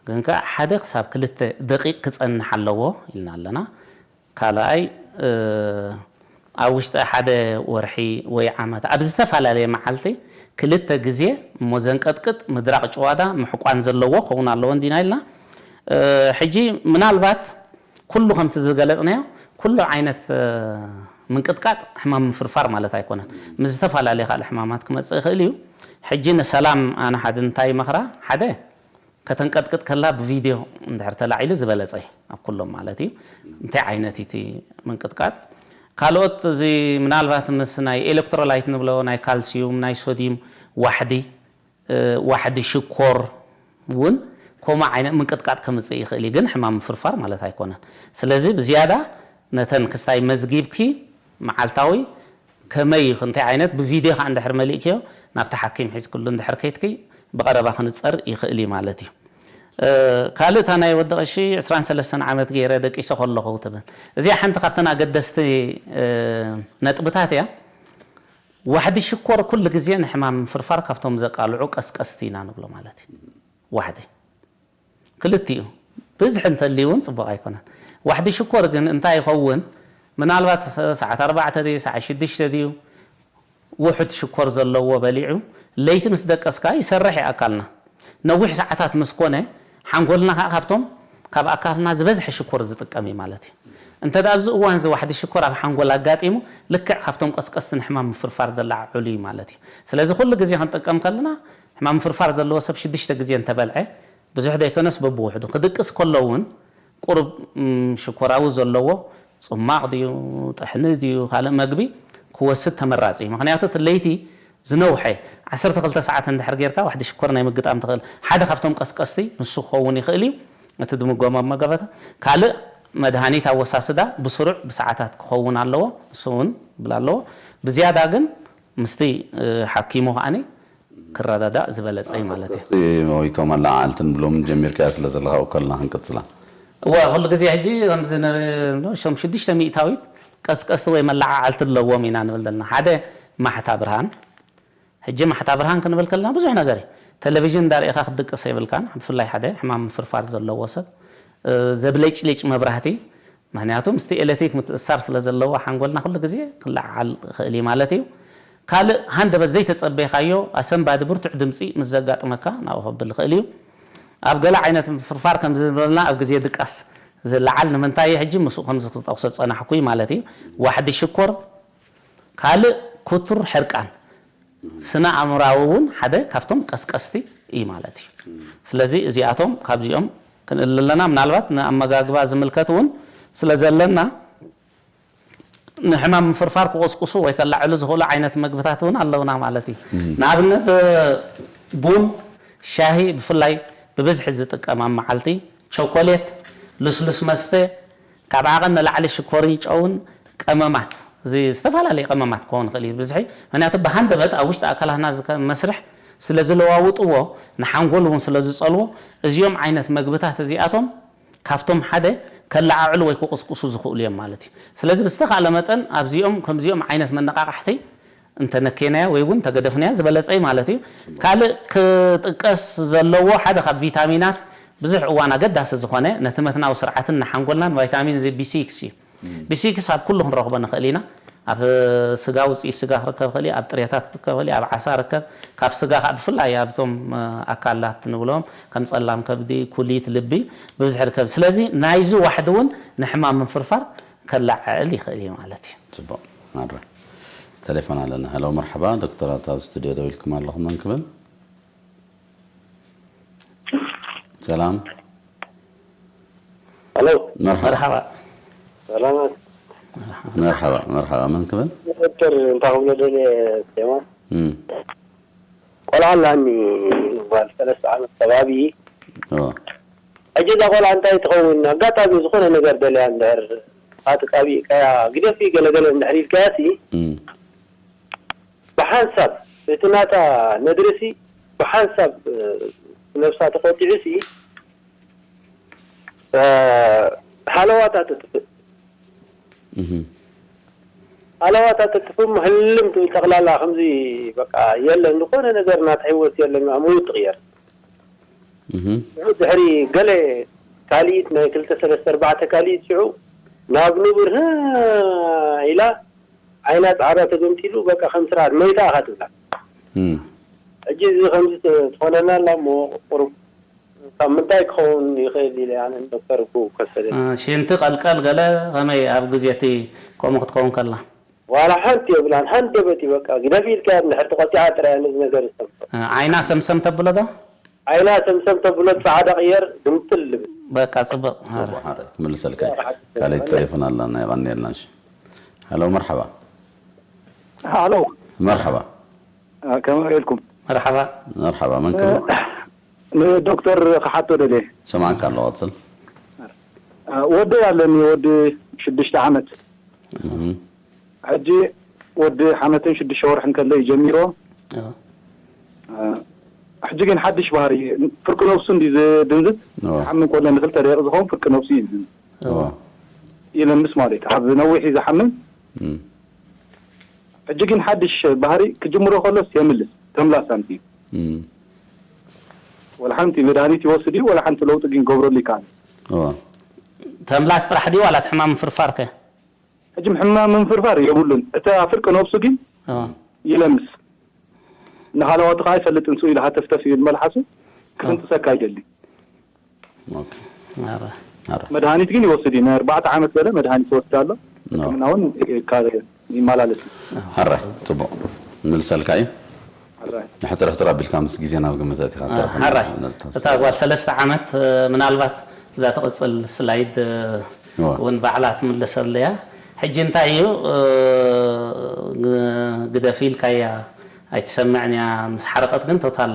ግን ከዓ ሓደ ክሳብ ክልተ ደቂቕ ክጸንሕ ኣለዎ ኢልና ኣለና። ካልኣይ ኣብ ውሽጢ ሓደ ወርሒ ወይ ዓመት ኣብ ዝተፈላለየ መዓልቲ ክልተ ግዜ እሞ ዘንቀጥቅጥ ምድራቕ ጭዋዳ ምሕቋን ዘለዎ ክኸውን ኣለዎ እንዲና ኢልና። ሕጂ ምናልባት ኩሉ ከምቲ ዝገለጽናዮ ኩሉ ዓይነት ምንቅጥቃጥ ሕማም ምፍርፋር ማለት ኣይኮነን። ምስ ዝተፈላለየ ካልእ ሕማማት ክመጽእ ይኽእል እዩ። ሕጂ ንሰላም ኣነ ሓደ እንታይ ይመኽራ? ሓደ ከተንቀጥቅጥ ከላ ብቪድዮ እንድሕር ተላዒሉ ዝበለጸ እዩ ኣብ ኩሎም ማለት እዩ። እንታይ ዓይነት እቲ ምንቅጥቃጥ? ካልኦት እዚ ምናልባት ምስ ናይ ኤሌክትሮላይት ንብሎ ናይ ካልሲዩም ናይ ሶዲም ዋሕዲ ዋሕዲ ሽኮር እውን ከምኡ ዓይነት ምንቅጥቃጥ ከምፅእ ይኽእል እዩ፣ ግን ሕማም ምፍርፋር ማለት ኣይኮነን። ስለዚ ብዝያዳ ነተን ክስታይ መዝጊብኪ መዓልታዊ ከመይ እዩ እንታይ ዓይነት ብቪድዮ ከዓ እንድሕር መሊእክዮ ናብቲ ሓኪም ሒዝክሉ እንድሕር ከይትኪ ብቐረባ ክንፀር ይኽእል እዩ ማለት እዩ። ካልእ እታ ናይ ወዲ ቀሺ ዕስራን ሰለስተን ዓመት ገይረ ደቂሰ ከለኹ ትብል እዚኣ ሓንቲ ካብተን ኣገደስቲ ነጥብታት እያ። ዋሕዲ ሽኮር ኩሉ ግዜ ንሕማም ምፍርፋር ካብቶም ዘቃልዑ ቀስቀስቲ ኢና ንብሎ ማለት እዩ። ዋሕዲ ክልቲኡ ብዝሒ እንተልዩ እውን ፅቡቕ ኣይኮነን። ዋሕዲ ሽኮር ግን እንታይ ይኸውን? ምናልባት ሰዓት ኣርባዕተ ድዩ ሰዓት ሽዱሽተ ድዩ ውሑድ ሽኮር ዘለዎ በሊዑ ለይቲ ምስ ደቀስካ ይሰርሕ እዩ ኣካልና። ነዊሕ ሰዓታት ምስ ኮነ ሓንጎልና ከዓ ካብቶም ካብ ኣካልና ዝበዝሐ ሽኮር ዝጥቀም እዩ ማለት እዩ። እንተ ደኣ ኣብዚ እዋን እዚ ዋሕዲ ሽኮር ኣብ ሓንጎል ኣጋጢሙ ልክዕ ካብቶም ቀስቀስቲ ንሕማም ምፍርፋር ዘለዓዕሉ እዩ ማለት እዩ። ስለዚ ኩሉ ግዜ ክንጥቀም ከለና ሕማም ምፍርፋር ዘለዎ ሰብ ሽዱሽተ ግዜ እንተበልዐ ብዙሕ ዘይኮነስ በብውሕዱ ክድቅስ ከሎ እውን ቁሩብ ሽኮራዊ ዘለዎ ጽማቕ ድዩ ጥሕኒ ድዩ ካልእ መግቢ ክወስድ ተመራጺ እዩ። ምኽንያቱ እቲ ለይቲ ዝነውሐ ዓሰርተ ክልተ ሰዓት እንድሕር ጌርካ ዋሕዲ ሽኮር ናይ ምግጣም ትኽእል ሓደ ካብቶም ቀስቀስቲ ንሱ ክኸውን ይኽእል እዩ። እቲ ድምጎ መመገበታ ካልእ መድሃኒት ኣወሳስዳ ብስሩዕ ብሰዓታት ክኸውን ኣለዎ። ንሱ እውን ብል ኣለዎ። ብዝያዳ ግን ምስቲ ሓኪሙ ከዓኒ ክረዳዳእ ዝበለጸ እዩ ማለት እዩ። ቀስቀስቲ ወይ እቶም ኣለዓዕልቲ ንብሎምን ጀሚርካዮ ስለ ዘለኻ እኮ ኣለና ክንቅጽላ። እወ ኩሉ ግዜ ሕጂ ከምዚ ሸም ሽዱሽተ ሚእታዊት ቀስቀስቲ ወይ መለዓዓልቲ ኣለዎም ኢና ንብል ዘለና። ሓደ ማሕታ ብርሃን። ሕጂ ማሕታ ብርሃን ክንብል ከለና ብዙሕ ነገር እዩ። ቴሌቪዥን እንዳርኢኻ ክትድቅስ የብልካን። ብፍላይ ሓደ ሕማም ምፍርፋር ዘለዎ ሰብ ዘብለጭልጭ መብራህቲ ምኽንያቱ ምስቲ ኤሌክትሪክ ምትእስሳር ስለ ዘለዎ ሓንጎልና ኩሉ ግዜ ክለዓዓል ይኽእል እዩ ማለት እዩ። ካልእ ሃንደበት ዘይተጸበይካዮ ኣሰንባዲ ብርቱዕ ድምጺ ምስ ዘጋጥመካ ናብኡ ከብል ይኽእል እዩ። ኣብ ገለ ዓይነት ምፍርፋር ከም ዝብለና ኣብ ግዜ ድቃስ ዝለዓል ንምንታይ እዩ ሕጂ ምስኡ ከምዚ ክጠቕሶ ዝጸናሕኩ እዩ ማለት እዩ። ዋሕዲ ሽኮር ካልእ ክቱር ሕርቃን ስነ ኣእምራዊ እውን ሓደ ካብቶም ቀስቀስቲ እዩ ማለት እዩ። ስለዚ እዚኣቶም ካብዚኦም ክንእልል ኣለና። ምናልባት ንኣመጋግባ ዝምልከት እውን ስለ ዘለና ንሕማም ምፍርፋር ክቕስቅሱ ወይ ከላዕሉ ዝኽእሉ ዓይነት መግብታት እውን ኣለውና ማለት እዩ። ንኣብነት ቡን፣ ሻሂ ብፍላይ ብብዝሒ ዝጥቀም ኣብ መዓልቲ፣ ቸኮሌት፣ ልስሉስ መስተ፣ ካብ ዓቐን ንላዕሊ ሽኮርን ጨውን ቀመማት እዚ ዝተፈላለዩ ቀመማት ክኸውን ይኽእል እዩ ብዝሒ ምክንያቱ ብሃንደበት ኣብ ውሽጢ ኣካላትና መስርሕ ስለ ዝለዋውጥዎ ንሓንጎል እውን ስለ ዝፀልዎ እዚኦም ዓይነት መግብታት እዚኣቶም ካብቶም ሓደ ከለዓዕሉ ወይ ክቕስቅሱ ዝኽእሉ እዮም ማለት እዩ። ስለዚ ብዝተኻእለ መጠን ኣብዚኦም ከምዚኦም ዓይነት መነቓቓሕቲ እንተነኬናያ ወይ እውን እንተገደፍናያ ዝበለጸ እዩ ማለት እዩ። ካልእ ክጥቀስ ዘለዎ ሓደ ካብ ቪታሚናት ብዙሕ እዋን ኣገዳሲ ዝኾነ ነቲ መትናዊ ስርዓትን ንሓንጎልናን ቫይታሚን እዚ ቢ ሲክስ እዩ። ቢ ሲክስ ኣብ ኩሉ ክንረኽቦ ንኽእል ኢና። ኣብ ስጋ፣ ውፅኢት ስጋ ክርከብ ይኽእል እዩ፣ ኣብ ጥሬታት ክርከብ ይኽእል እዩ፣ ኣብ ዓሳ ርከብ። ካብ ስጋ ከዓ ብፍላይ ኣብቶም ኣካላት ንብሎም ከም ጸላም ከብዲ፣ ኩሊት፣ ልቢ ብብዝሒ ርከብ። ስለዚ ናይዚ ዋሕዲ እውን ንሕማም ምፍርፋር ከላዕል ይኽእል እዩ ማለት እዩ። ፅቡቅ ማረ። ቴሌፎን ኣለና። ሄሎ መርሓባ ዶክተራት፣ ኣብ ስቱድዮ ደው ኢልኩም ኣለኹም። መን ክብል? ሰላም። ሄሎ መርሓባ። መርሓባ። ሰላማት። መርሓባ መርሓባ። መን ክብል? ዶክተር እንታይ ክብሎ ደልየ ቴማ እም፣ ቆልዓ ኣላኒ ጓል ሰለስተ ዓመት ከባቢ። ኦ፣ ሕጂ እዛ ቆልዓ እንታይ ትኸውን? ኣጋጣሚ ዝኾነ ነገር ደልያ እንድሕር ኻትቃቢእካያ ግደፊ ገለገለ እንድሕር ኢልካያ ሲ እም፣ ብሓንሳብ እቲ ናታ ነድርሲ ብሓንሳብ ነብሳ ተቆጢዑ ሲ ሃለዋታ ትጥፍእ። እም፣ ሃለዋታ ትጥፍእ፣ ህልም ትብል፣ ጠቕላላ ከምዚ በቃ የለን፣ ዝኾነ ነገር ናታ ህይወት የለን፣ ሙሉ ትቕየር። እም፣ ድሕሪ ገለ ካልኢት ናይ ክልተ ሰለስተ ኣርባዕተ ካልኢት ሽዑ ናብ ንቡር ኢላ ዓይና ፃዕዳ ተገምጢሉ በቃ ከም ስርዓት መይታ ኢኻ ትብላ። እም፣ ሕጂ እዚ ከምዚ ትኾነና ኣላ እሞ ቁሩብ ካብ ምንታይ ክኸውን ይኽእል ኢለ ኣነ ዶክተር እኮ ከሰደ ሽንቲ ቀልቀል ገለ ከመይ ኣብ ግዜ እቲ ከምኡ ክትከውን ከላ ዋላ ሓንቲ የብላን። ሃንደበት እዩ በቃ ግደፍ ኢልካ እንድሕር ተቆጢዓ ጥራይ ነዚ ነገር ዝሰምዖ። ዓይና ሰምሰም ተብሎ ዶ? ዓይና ሰምሰም ተብሎ ፃዕዳ ቅየር ግምጥል ልብል። በቃ ፅብቕ። ፅቡቅ ሓረ ክምልሰልካ እዩ። ካልእ ቴሌፎን ኣላና፣ የቐንየልና። እሺ፣ ሄሎ መርሓባ። ሃሎ መርሓባ። ከመይ ውዒልኩም? መርሓባ። መርሓባ፣ መን ክብል? ንዶክተር ክሓቶ ደልየ። ሰማዕካ ኣሎ፣ ቀፅል። ወደይ ኣለኒ፣ ወዲ ሽዱሽተ ዓመት። እም፣ ሕጂ ወዲ ዓመትን ሽዱሽተ ወርሕን ከሎ እዩ ጀሚሮ። እዎ። ሕጂ ግን ሓድሽ ባህሪ፣ ፍርቂ ነብሱ እንዲ ዝድንዝዝ። እዎ። ሓምን ኮሎ ንክልተ ደቂቕ ዝኸውን ፍርቂ ነብሱ እዩ ዝድንዝዝ። እዎ። ይለምስ ማለት እዩ። ካብ ነዊሕ እዩ ዝሓምን። እም፣ ሕጂ ግን ሓድሽ ባህሪ ክጅምሮ ከሎስ የምልስ፣ ተምላሳንቲ እዩ። እም፣ ወላ ሓንቲ መድሃኒት ይወስድ እዩ፣ ወላ ሓንቲ ለውጢ ግን ገብረሉ ይከኣል። እዎ። ተምላስ ጥራሕ ድዩ ዋላ እቲ ሕማም ምፍርፋር ከ? ሕጂ ሕማም ምንፍርፋር የብሉን። እታ ፍርቂ ነብሱ ግን እዎ። ይለምስ። ንሃለዋቱ ከዓ ኣይፈልጥን፣ ስኡ ኢሉ ሃተፍተፍ ይብል መልሓሱ፣ ክፍንጥሰካ ይደሊ። ኦኬ። ኣረ። ኣረ። መድሃኒት ግን ይወስድ እዩ። ናይ ኣርባዕተ ዓመት በለ መድሃኒት ይወስድ ኣሎ። ኖ። ሕክምና እውን ይካ- ይማላለስ እዩ። ሓራይ፣ ፅቡቕ። ንልሰልካ እዩ። ኣራይ። ሕፅር ሕፅር ኣቢልካ ምስ ግዜ ናብ ግምት ኣእቲኻ ተረፈና ሓራይ። ንልታ እታ ጓል ሰለስተ ዓመት፣ እ፣ ምናልባት እዛ ትቕፅል ስላይድ፣ እ፣ እዋ። እውን ባዕላ ትምልሰሉ እያ። ሕጂ እንታይ እዩ፣ እ፣ ግ-፣ ግደፊ ኢልካያ ኣይትሰምዕን እያ፣ ምስ ሓረቐት ግን ቶታል።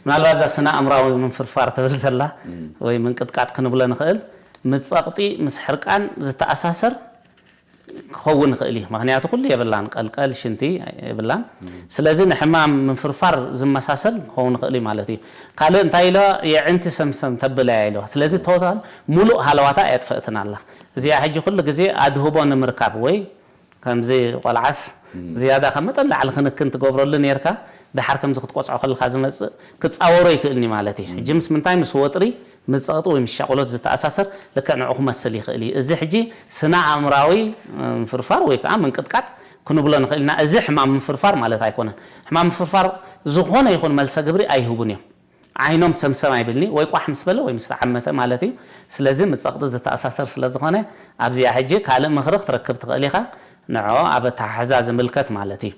ምናልባት እዛ ስነ ኣእምራዊ ምንፍርፋር ትብል ዘላ ወይ ምንቅጥቃጥ ክንብሎ ንኽእል፣ ምስ ጸቕጢ፣ ምስ ሕርቃን ዝተኣሳሰር ክኸውን ይኽእል እዩ። ምኽንያቱ ኩሉ የብላን፣ ቀልቀል፣ ሽንቲ የብላን። ስለዚ ንሕማም ምንፍርፋር ዝመሳሰል ክኸውን ይኽእል እዩ ማለት እዩ። ካልእ እንታይ ኢለ፣ የዕንቲ ሰምሰም ተብል እያ ኢለዋ። ስለዚ ቶታል ሙሉእ ሃለዋታ ኣየጥፈእትን ኣላ። እዚኣ ሕጂ ኩሉ ግዜ ኣድህቦ ንምርካብ ወይ ከምዚ ቆልዓስ ዝያዳ ካብ መጠን ላዕሊ ክንክን ትገብረሉ ኔርካ፣ ደሓር ከምዚ ክትቆጽዖ ከለካ ዝመጽእ ክጻወሮ ይክእልኒ ማለት እዩ። ሕጂ ምስ ምንታይ? ምስ ወጥሪ፣ ምስ ጸቕጢ ወይ ምስ ሻቕሎት ዝተኣሳሰር ልክዕ ንዑ ክመስል ይኽእል እዩ። እዚ ሕጂ ስነ ኣእምራዊ ምንፍርፋር ወይ ከዓ ምንቅጥቃጥ ክንብሎ ንኽእል ኢና። እዚ ሕማም ምንፍርፋር ማለት ኣይኮነን። ሕማም ምንፍርፋር ዝኾነ ይኹን መልሰ ግብሪ ኣይህቡን እዮም። ዓይኖም ሰምሰም ኣይብልኒ ወይ ቋሕ ምስ በለ ወይ ምስ ተዓመተ ማለት እዩ። ስለዚ ምስ ጸቕጢ ዝተኣሳሰር ስለ ዝኾነ ኣብዚኣ ሕጂ ካልእ ምኽሪ ክትረክብ ትኽእል ኢኻ። ንዖ ኣብ ኣተሓሕዛ ዝምልከት ማለት እዩ።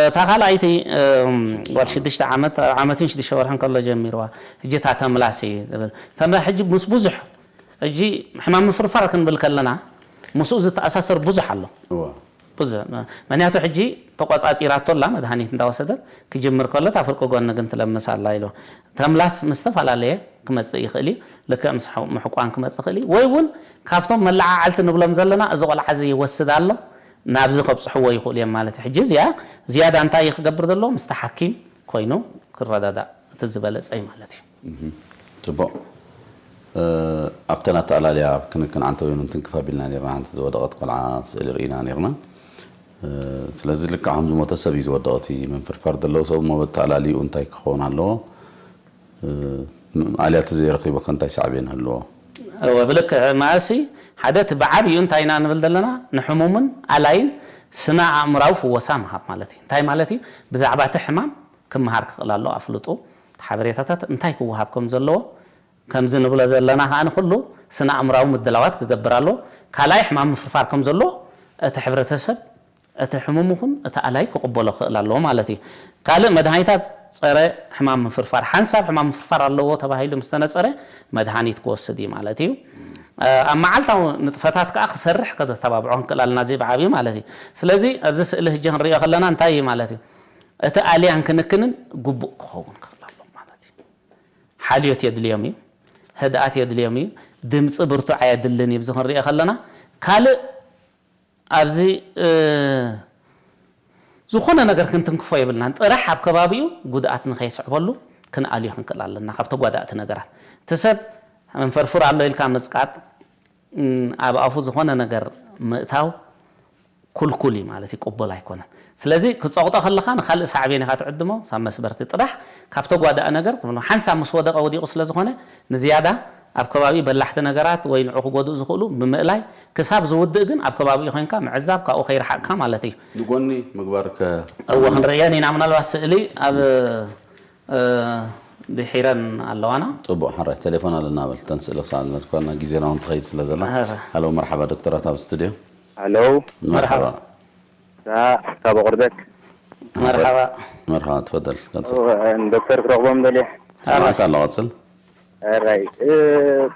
እታ ካልኣይቲ ጓል ሽዱሽተ ዓመት ዓመትን ሽዱሽተ ወርሕን ከሎ ጀሚርዋ ሕጂ እታ ተምላስ እዩ ዝብል ተመ ሕጂ ምስ ብዙሕ ሕጂ ሕማም ምፍርፋር ክንብል ከለና ምስኡ ዝተኣሳሰር ብዙሕ ኣሎ። እዋ ብዙሕ ምክንያቱ ሕጂ ተቆጻጺራቶ ኣላ መድሃኒት እንዳወሰደት ክጅምር ከሎ እታ ፍርቂ ጎኒ ግን ትለምስ ኣላ ኢሉ ተምላስ ምስ ዝተፈላለየ ክመጽእ ይኽእል እዩ። ልክዕ ምስ ሕቑ- ምሕቋን ክመጽእ ይኽእል እዩ። ወይ እውን ካብቶም መለዓዓልቲ ንብሎም ዘለና እዚ ቆልዓ እዚ ይወስድ ኣሎ ናብዚ ከብጽሕዎ ይኽእሉ እዮም ማለት እዩ። ሕጂ እዚኣ ዝያዳ እንታይ እዩ ክገብር ዘለዎ? ምስቲ ሓኪም ኮይኑ ክረዳዳእ እቲ ዝበለጸ እዩ ማለት እዩ። ጽቡቕ ኣብተን ኣተኣላልያ ክንክን ዓንተወይኑ እንትንክፍ ኣቢልና ነርና። ሓንቲ ዝወደቐት ቆልዓ ስእሊ ርኢና ነርና። ስለዚ ልክዕ ከም ዝሞተ ሰብ እዩ ዝወደቐ። እቲ ምንፍርፋር ዘለዎ ሰብ እሞ ኣተኣላልይኡ እንታይ ክኸውን ኣለዎ? ኣልያ ተዘይረኺቡ ከ እንታይ ሳዕቤን ህልዎ? እወ፣ ብልክዕ መኣሲ ሓደ እቲ ብዓብዩ እንታይ ኢና ንብል ዘለና፣ ንሕሙምን ኣላይን ስነ ኣእምራዊ ፍወሳ ምሃብ ማለት እዩ። እንታይ ማለት እዩ? ብዛዕባ እቲ ሕማም ክመሃር ክኽእል ኣለዎ። ኣፍልጡ፣ ሓበሬታታት እንታይ ክወሃብ ከም ዘለዎ ከምዚ ንብሎ ዘለና ከኣ ንኹሉ ስነ ኣእምራዊ ምድላዋት ክገብር ኣለዎ። ካልኣይ ሕማም ምፍርፋር ከም ዘሎ እቲ ሕብረተሰብ፣ እቲ ሕሙም ይኹን እቲ ኣላይ ክቕበሎ ክኽእል ኣለዎ ማለት እዩ። ካልእ መድሃኒታት ጸረ ሕማም ምፍርፋር፣ ሓንሳብ ሕማም ምፍርፋር ኣለዎ ተባሂሉ ምስ ተነጸረ መድሃኒት ክወስድ እዩ ማለት እዩ። ኣብ መዓልታዊ ንጥፈታት ከኣ ክሰርሕ ከተተባብዖ ክንክእል ኣለና፣ እዚ ብዓብዩ ማለት እዩ። ስለዚ ኣብዚ ስእሊ ህጂ ክንሪኦ ከለና እንታይ እዩ ማለት እዩ? እቲ ኣልያን ክንክንን ግቡእ ክኸውን ክኽእል ኣለዎ ማለት እዩ። ሓልዮት የድልዮም እዩ፣ ህድኣት የድልዮም እዩ፣ ድምፂ ብርቱዕ ኣየድልን እዩ። ብዚ ክንሪኦ ከለና ካልእ ኣብዚ ዝኾነ ነገር ክንትንክፎ የብልናን። ጥራሕ ኣብ ከባቢኡ ጉድኣት ንኸይስዕበሉ ክንኣልዮ ክንክእል ኣለና። ካብ ተጓዳእቲ ነገራት እቲ ሰብ መንፈርፍር ኣሎ ኢልካ ምፅቃጥ፣ ኣብ ኣፉ ዝኾነ ነገር ምእታው ኩልኩል እዩ ማለት እዩ፣ ቅቡል ኣይኮነን። ስለዚ ክፀቕጦ ከለኻ ንካልእ ሳዕቤን ኢኻ ትዕድሞ። ሳብ መስበርቲ ጥራሕ ካብ ተጓዳእ ነገር ክብሎ ሓንሳብ ምስ ወደቐ ወዲቑ ስለ ዝኾነ ንዝያዳ ኣብ ከባቢ በላሕቲ ነገራት ወይ ንዑ ክጎድኡ ዝኽእሉ ብምእላይ ክሳብ ዝውድእ ግን ኣብ ከባቢኡ ኮይንካ ምዕዛብ ካብኡ ከይረሓቕካ ማለት እዩ። ንጎኒ ምግባር ከ እወ ክንርእየን ኢና። ምናልባት ስእሊ ኣብ ድሒረን ኣለዋና። ጽቡቕ፣ ሕራይ ቴሌፎን ኣለና በል። ተን ስእሊ ክሳብ ንመድኳና ግዜና እውን ትኸይድ ስለ ዘላ። ሀሎ፣ መርሓባ ዶክተራት ኣብ ስቱድዮ። ሀሎ፣ መርሓባ። ካብ ኣቑርደት። መርሓባ። መርሓባ፣ ትፈደል ቀጽል። ዶክተር ክረኽቦም ደልየ። ሰማዕካ ኣሎ፣ ቀጽል። ሕራይ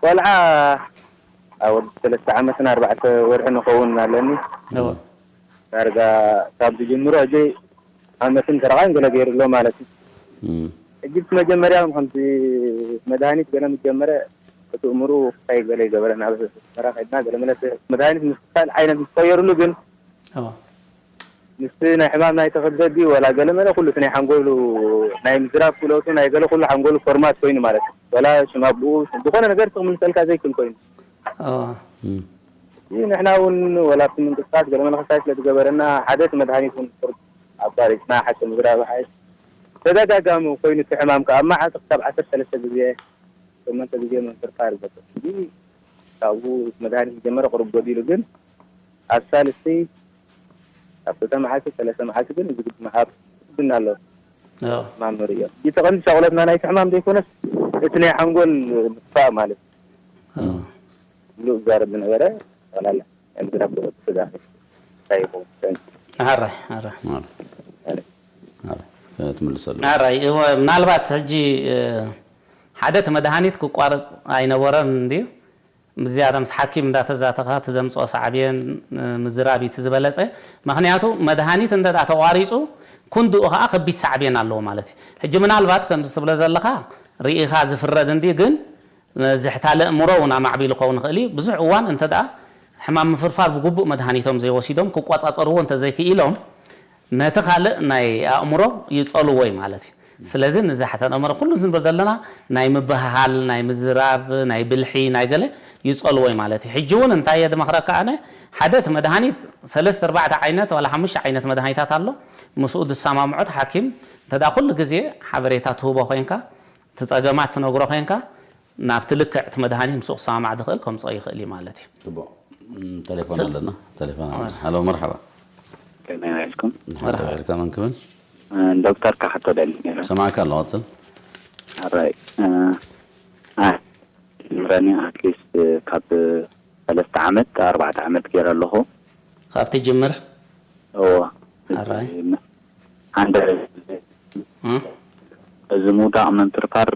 ቆልዓ ኣብ ወዲ ሰለስተ ዓመትን ኣርባዕተ ወርሒ ንኸውን ኣለኒ። ዳርጋ ካብ ዝጅምሮ ሕጂ ዓመትን ፈረቓን ገለ ገይሩ ኣሎ ማለት እዩ። ሕጂ እቲ መጀመርያ ከምቲ መድሃኒት ገለ ምስ ጀመረ እቲ እምሩ ክሳይ ገለ ይገበረ ናብ መራ ከድና ገለ መለስ መድሃኒት ምስ ካልእ ዓይነት ምስ ቀየሩሉ ግን ምስቲ ናይ ሕማም ናይ ተኸብደ ድዩ ወላ ገለ መለ ኩሉ እቲ ናይ ሓንጎሉ ናይ ምዝራብ ክእለቱ ናይ ገለ ኩሉ ሓንጎሉ ፎርማት ኮይኑ ማለት እዩ። ወላ ሽም ኣቦኡ ዝኾነ ነገር ትኽምልሰልካ ዘይክእል ኮይኑ። ይህ ንሕና እውን ወላ ኣብቲ ምንቅስቃስ ገለ መለ ክሳይ ስለ ዝገበረና ሓደ እቲ መድሃኒት እውን ቁርብ ኣቋሪፅና ሓቂ ምዝራብ ሓይሽ ተደጋጋሚ ኮይኑ እቲ ሕማም ከዓ ኣብ መዓልቲ ክሳብ ዓሰርተ ሰለስተ ግዜ ሸሞንተ ግዜ ምንፍርፋር ይገብር። ሕጂ ካብኡ መድሃኒት ዝጀመረ ቁሩብ ጎዲሉ ግን ኣብ ሳልስቲ ኣብ ክልተ መዓልቲ ሰለስተ መዓልቲ ግን እዚ ግዲ ምሃብ ግድን ኣሎ። ሕማም ንርእዮ እቲ ቀንዲ ሻቑለትና ናይቲ ሕማም ዘይኮነስ እቲ ናይ ሓንጎል ምጥፋእ ማለት እዩ። ምሉእ ዝዛረብ ዝነበረ ጠቕላላ ናይ ምዝራብ ስጋ እንታይ ይኸውን? ሕራይ ሕራይ። ትምልሰሉ። ሕራይ እወ፣ ምናልባት ሕጂ ሓደ እቲ መድሃኒት ክቋረፅ ኣይነበረን እንድዩ። ብዝያዳ ምስ ሓኪም እንዳተዛተኻ እቲ ዘምፅኦ ሳዕቤን ምዝራብ እዩ እቲ ዝበለፀ። ምክንያቱ መድሃኒት እንተ ተቋሪፁ ክንድኡ ከዓ ከቢድ ሳዕቤን ኣለዎ ማለት እዩ። ሕጂ ምናልባት ከምዚ ትብሎ ዘለኻ ርኢኻ ዝፍረድ እንዲ ግን ነዚ ሕታለ ኣእምሮ እውን ኣማዕቢሉ ክኸውን ይኽእል እዩ። ብዙሕ እዋን እንተ ደኣ ሕማም ምፍርፋር ብግቡእ መድሃኒቶም ዘይወሲዶም ክቆጻጸርዎ እንተዘይክኢሎም ነቲ ካልእ ናይ ኣእምሮ ይጸልዎ እዩ ማለት እዩ። ስለዚ ንዚ ሕታለ ኣእምሮ ኩሉ ዝንብል ዘለና ናይ ምብህሃል፣ ናይ ምዝራብ፣ ናይ ብልሒ፣ ናይ ገለ ይጸልዎ እዩ ማለት እዩ። ሕጂ እውን እንታይ እየ ዝመኽረካ ኣነ ሓደ እቲ መድሃኒት ሰለስተ ኣርባዕተ ዓይነት ዋላ ሓሙሽተ ዓይነት መድሃኒታት ኣሎ። ምስኡ ዝሰማምዖት ሓኪም እንተ ደኣ ኩሉ ግዜ ሓበሬታ ትህቦ ኮይንካ እቲ ጸገማት ትነግሮ ኮይንካ ናብቲ ልክዕ እቲ መድሃኒት ምስኡ ክሰማማዕ ዝኽእል ከምፅኦ ይኽእል እዩ ማለት እዩ። ፅቡቕ። ተሌፎን ኣለና። ተሌፎን ኣለና። ሃሎ፣ መርሓባ። ከመይ ውዒልኩም? ንሓደ ውዒልካ መን ክብል? ዶክተር ካሕቶ ደሊ ነይረ። ሰማዕካ ኣሎ፣ ቀፅል። ኣራይ ምረኒ ኣትሊስት ካብ ሰለስተ ዓመት ኣርባዕተ ዓመት ገይረ ኣለኹ። ካብ ትጅምር? እዎ። ኣራይ። ሓደ እዚ ምውዳቕ ምንፍርፋር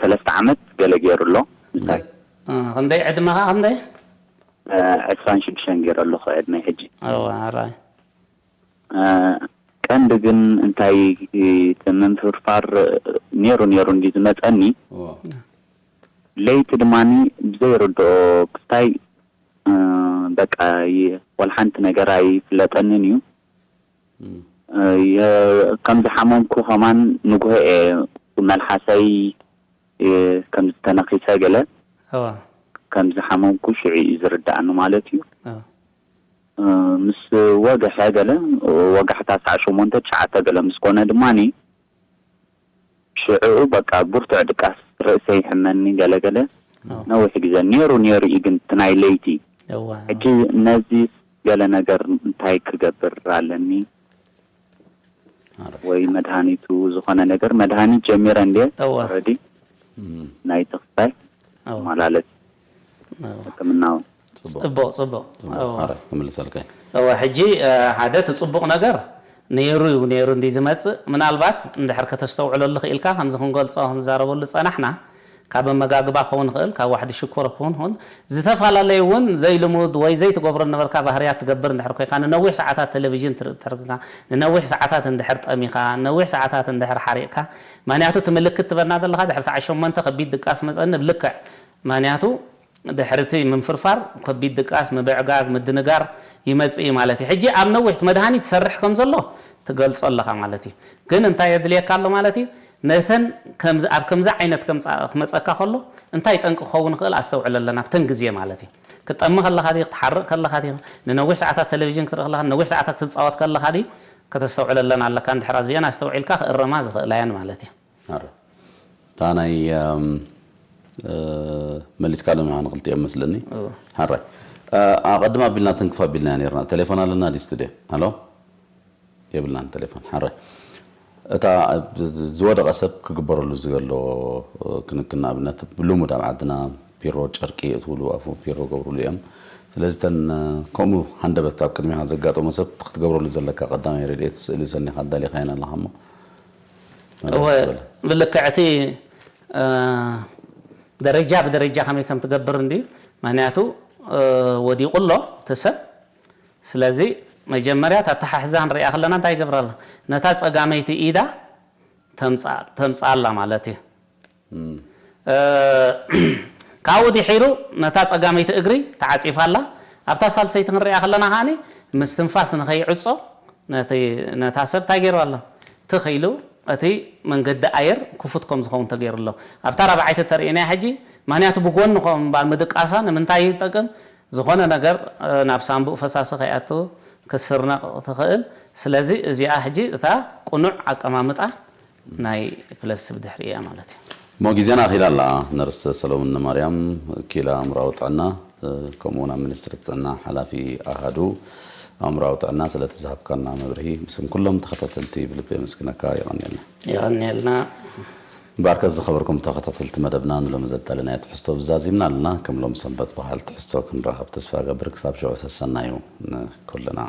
ሰለስተ ዓመት ገለ ገይሩ ኣሎ። እንታይ? ክንደይ ዕድመኻ ክንደይ? ዕስራን ሽዱሽተን ገይረ ኣለኹ ዕድመይ ሕጂ። እዋ ኣራይ። ቀንዲ ግን እንታይ እቲ ምንፍርፋር ነይሩ ነይሩ እንዲ ዝመፀኒ ለይቲ ድማኒ ብዘይርድኦ ክስታይ በቃ ወላ ሓንቲ ነገር ኣይፍለጠንን እዩ። ከም ዝሓመምኩ ከማን ንግሆ እየ መልሓሰይ ከም ዝተነኺሰ ገለ ከም ዝሓመምኩ ሽዑ እዩ ዝርዳእኒ ማለት እዩ። ምስ ወግሐ ገለ ወጋሕታ ሰዓ ሸሞንተ ትሽዓተ ገለ ምስ ኮነ ድማ ሽዑ በቃ ብርቱዕ ድቃስ ርእሰ ይሕመኒ ገለ ገለ ነዊሕ ግዜ ነይሩ ነይሩ እዩ ግን እቲ ናይ ለይቲ ሕጂ ነዚ ገለ ነገር እንታይ ክገብር ኣለኒ ወይ መድሃኒቱ ዝኾነ ነገር መድሃኒት ጀሚረ እንዴ ረዲ ናይ ተኽሳይ ማለት ሕክምናው ፅቡቅ ፅቡቅ እወ ሕጂ ሓደ እቲ ፅቡቅ ነገር ነይሩ እዩ ነይሩ እንዲ ዝመፅእ ምናልባት እንድሕር ከተስተውዕለሉ ክኢልካ ከምዚ ክንገልፆ ክንዛረበሉ ዝፀናሕና ካብ ኣመጋግባ ክኸውን ይኽእል ካብ ዋሕዲ ሽኮር ክኸውን ይኽእል ዝተፈላለዩ እውን ዘይልሙድ ወይ ዘይትገብሮ ነበርካ ባህርያት ትገብር እንድሕር ኮይካ ንነዊሕ ሰዓታት ቴሌቪዥን ትርኢ እንድሕር ኮይካ ንነዊሕ ሰዓታት እንድሕር ጠሚኻ ነዊሕ ሰዓታት እንድሕር ሓሪቕካ ምክንያቱ እቲ ምልክት ትበና ዘለኻ ድሕሪ ሰዓት ሸሞንተ ከቢድ ድቃስ መፀኒ ብልክዕ ምክንያቱ ድሕሪ እቲ ምንፍርፋር ከቢድ ድቃስ ምብዕጋግ ምድንጋር ይመፅእ እዩ ማለት እዩ ሕጂ ኣብ ነዊሕ እቲ መድሃኒት ይሰርሕ ከም ዘሎ ትገልፆ ኣለኻ ማለት እዩ ግን እንታይ የድልየካ ኣሎ ማለት እዩ ነተን ኣብ ከምዚ ዓይነት ክመፀካ ከሎ እንታይ ጠንቂ ክኸውን ይኽእል ኣስተውዕል ኣለና ኣብተን ግዜ ማለት እዩ ክጠሚ ከለኻ ድዩ ክትሓርቕ ከለኻ ድዩ ንነዊሕ ሰዓታት ቴሌቪዥን ክትርኢ ከለኻ ነዊሕ ሰዓታት ክትፃወት ከለኻ ድዩ ከተስተውዕል ኣለና ኣለካ እንድሕር ኣዚአን ኣስተውዒልካ ክእረማ ዝኽእላ እየን ማለት እዩ እታ ናይ መሊስካሎም ኢኻ ንክልቲኦም መስለኒ ሓራይ ኣቐድም ኣቢልና ትንክፍ ኣቢልና ነርና ቴሌፎን ኣለና ዲ ስቱድዮ ሃሎ የብልናን ቴሌፎን ሓራይ እታ ዝወደቐ ሰብ ክግበረሉ ዝገሎ ክንክን ኣብነት ብልሙድ ኣብ ዓድና ፒሮ ጨርቂ የእትውሉ ኣፉ ፒሮ ገብሩሉ እዮም ስለዚ ተን ከምኡ ሃንደበት ኣብ ቅድሚኻ ዘጋጠሞ ሰብ ክትገብረሉ ዘለካ ቀዳማይ ረድኤት ስእሊ ሰኒኻ ኣዳሊኻየን ኣለኻ እሞ ብልክዕ እቲ ደረጃ ብደረጃ ከመይ ከም ትገብር እንድዩ ምክንያቱ ወዲቑ ኣሎ እቲ ሰብ ስለዚ መጀመርያ ኣተሓሕዛ ንሪኣ ከለና እንታይ ይገብር ኣሎ ነታ ፀጋመይቲ ኢዳ ተምፃ ኣላ ማለት እዩ ካብኡ ድሒሩ ነታ ፀጋመይቲ እግሪ ተዓፂፋ ኣላ ኣብታ ሳልሰይቲ ክንሪኣ ከለና ከዓኒ ምስትንፋስ ንኸይዕፆ ነታ ሰብ እንታይ ገይሩ ኣሎ ትኽ ኢሉ እቲ መንገዲ ኣየር ክፉት ከም ዝኸውን ተገይሩ ኣሎ ኣብታ ራብዓይቲ ተርእየናያ ሕጂ ምክንያቱ ብጎኒ ከም ምድቃሳ ንምንታይ ይጠቅም ዝኾነ ነገር ናብ ሳንቡእ ፈሳሲ ከይኣቱ ክትስርነቕ ትኽእል ስለዚ እዚኣ ሕጂ እታ ቁኑዕ ኣቀማምጣ ናይ ኤፕለፕሲ ብድሕሪ እያ ማለት እዩ እሞ ግዜና ኣኺላ ኣላ ነርስ ሰሎሙን ማርያም ኪላ ኣእምራዊ ጥዕና ከምኡ ናብ ሚኒስትሪ ጥዕና ሓላፊ ኣሃዱ ኣእምራዊ ጥዕና ስለቲ ዝሃብካና መብርሂ ብስም ኩሎም ተኸታተልቲ ብልቢ የመስግነካ የቐንየልና የቐንየልና እምበኣርከ ዝኸበርኩም ተኸታተልቲ መደብና ንሎሚ ዘዳለናዮ ትሕዝቶ ብዛዚምና ኣለና ከም ሎም ሰንበት ባህል ትሕዝቶ ክንራኸብ ተስፋ ገብር ክሳብ ሽዑ ሰሰና እዩ ንኩልና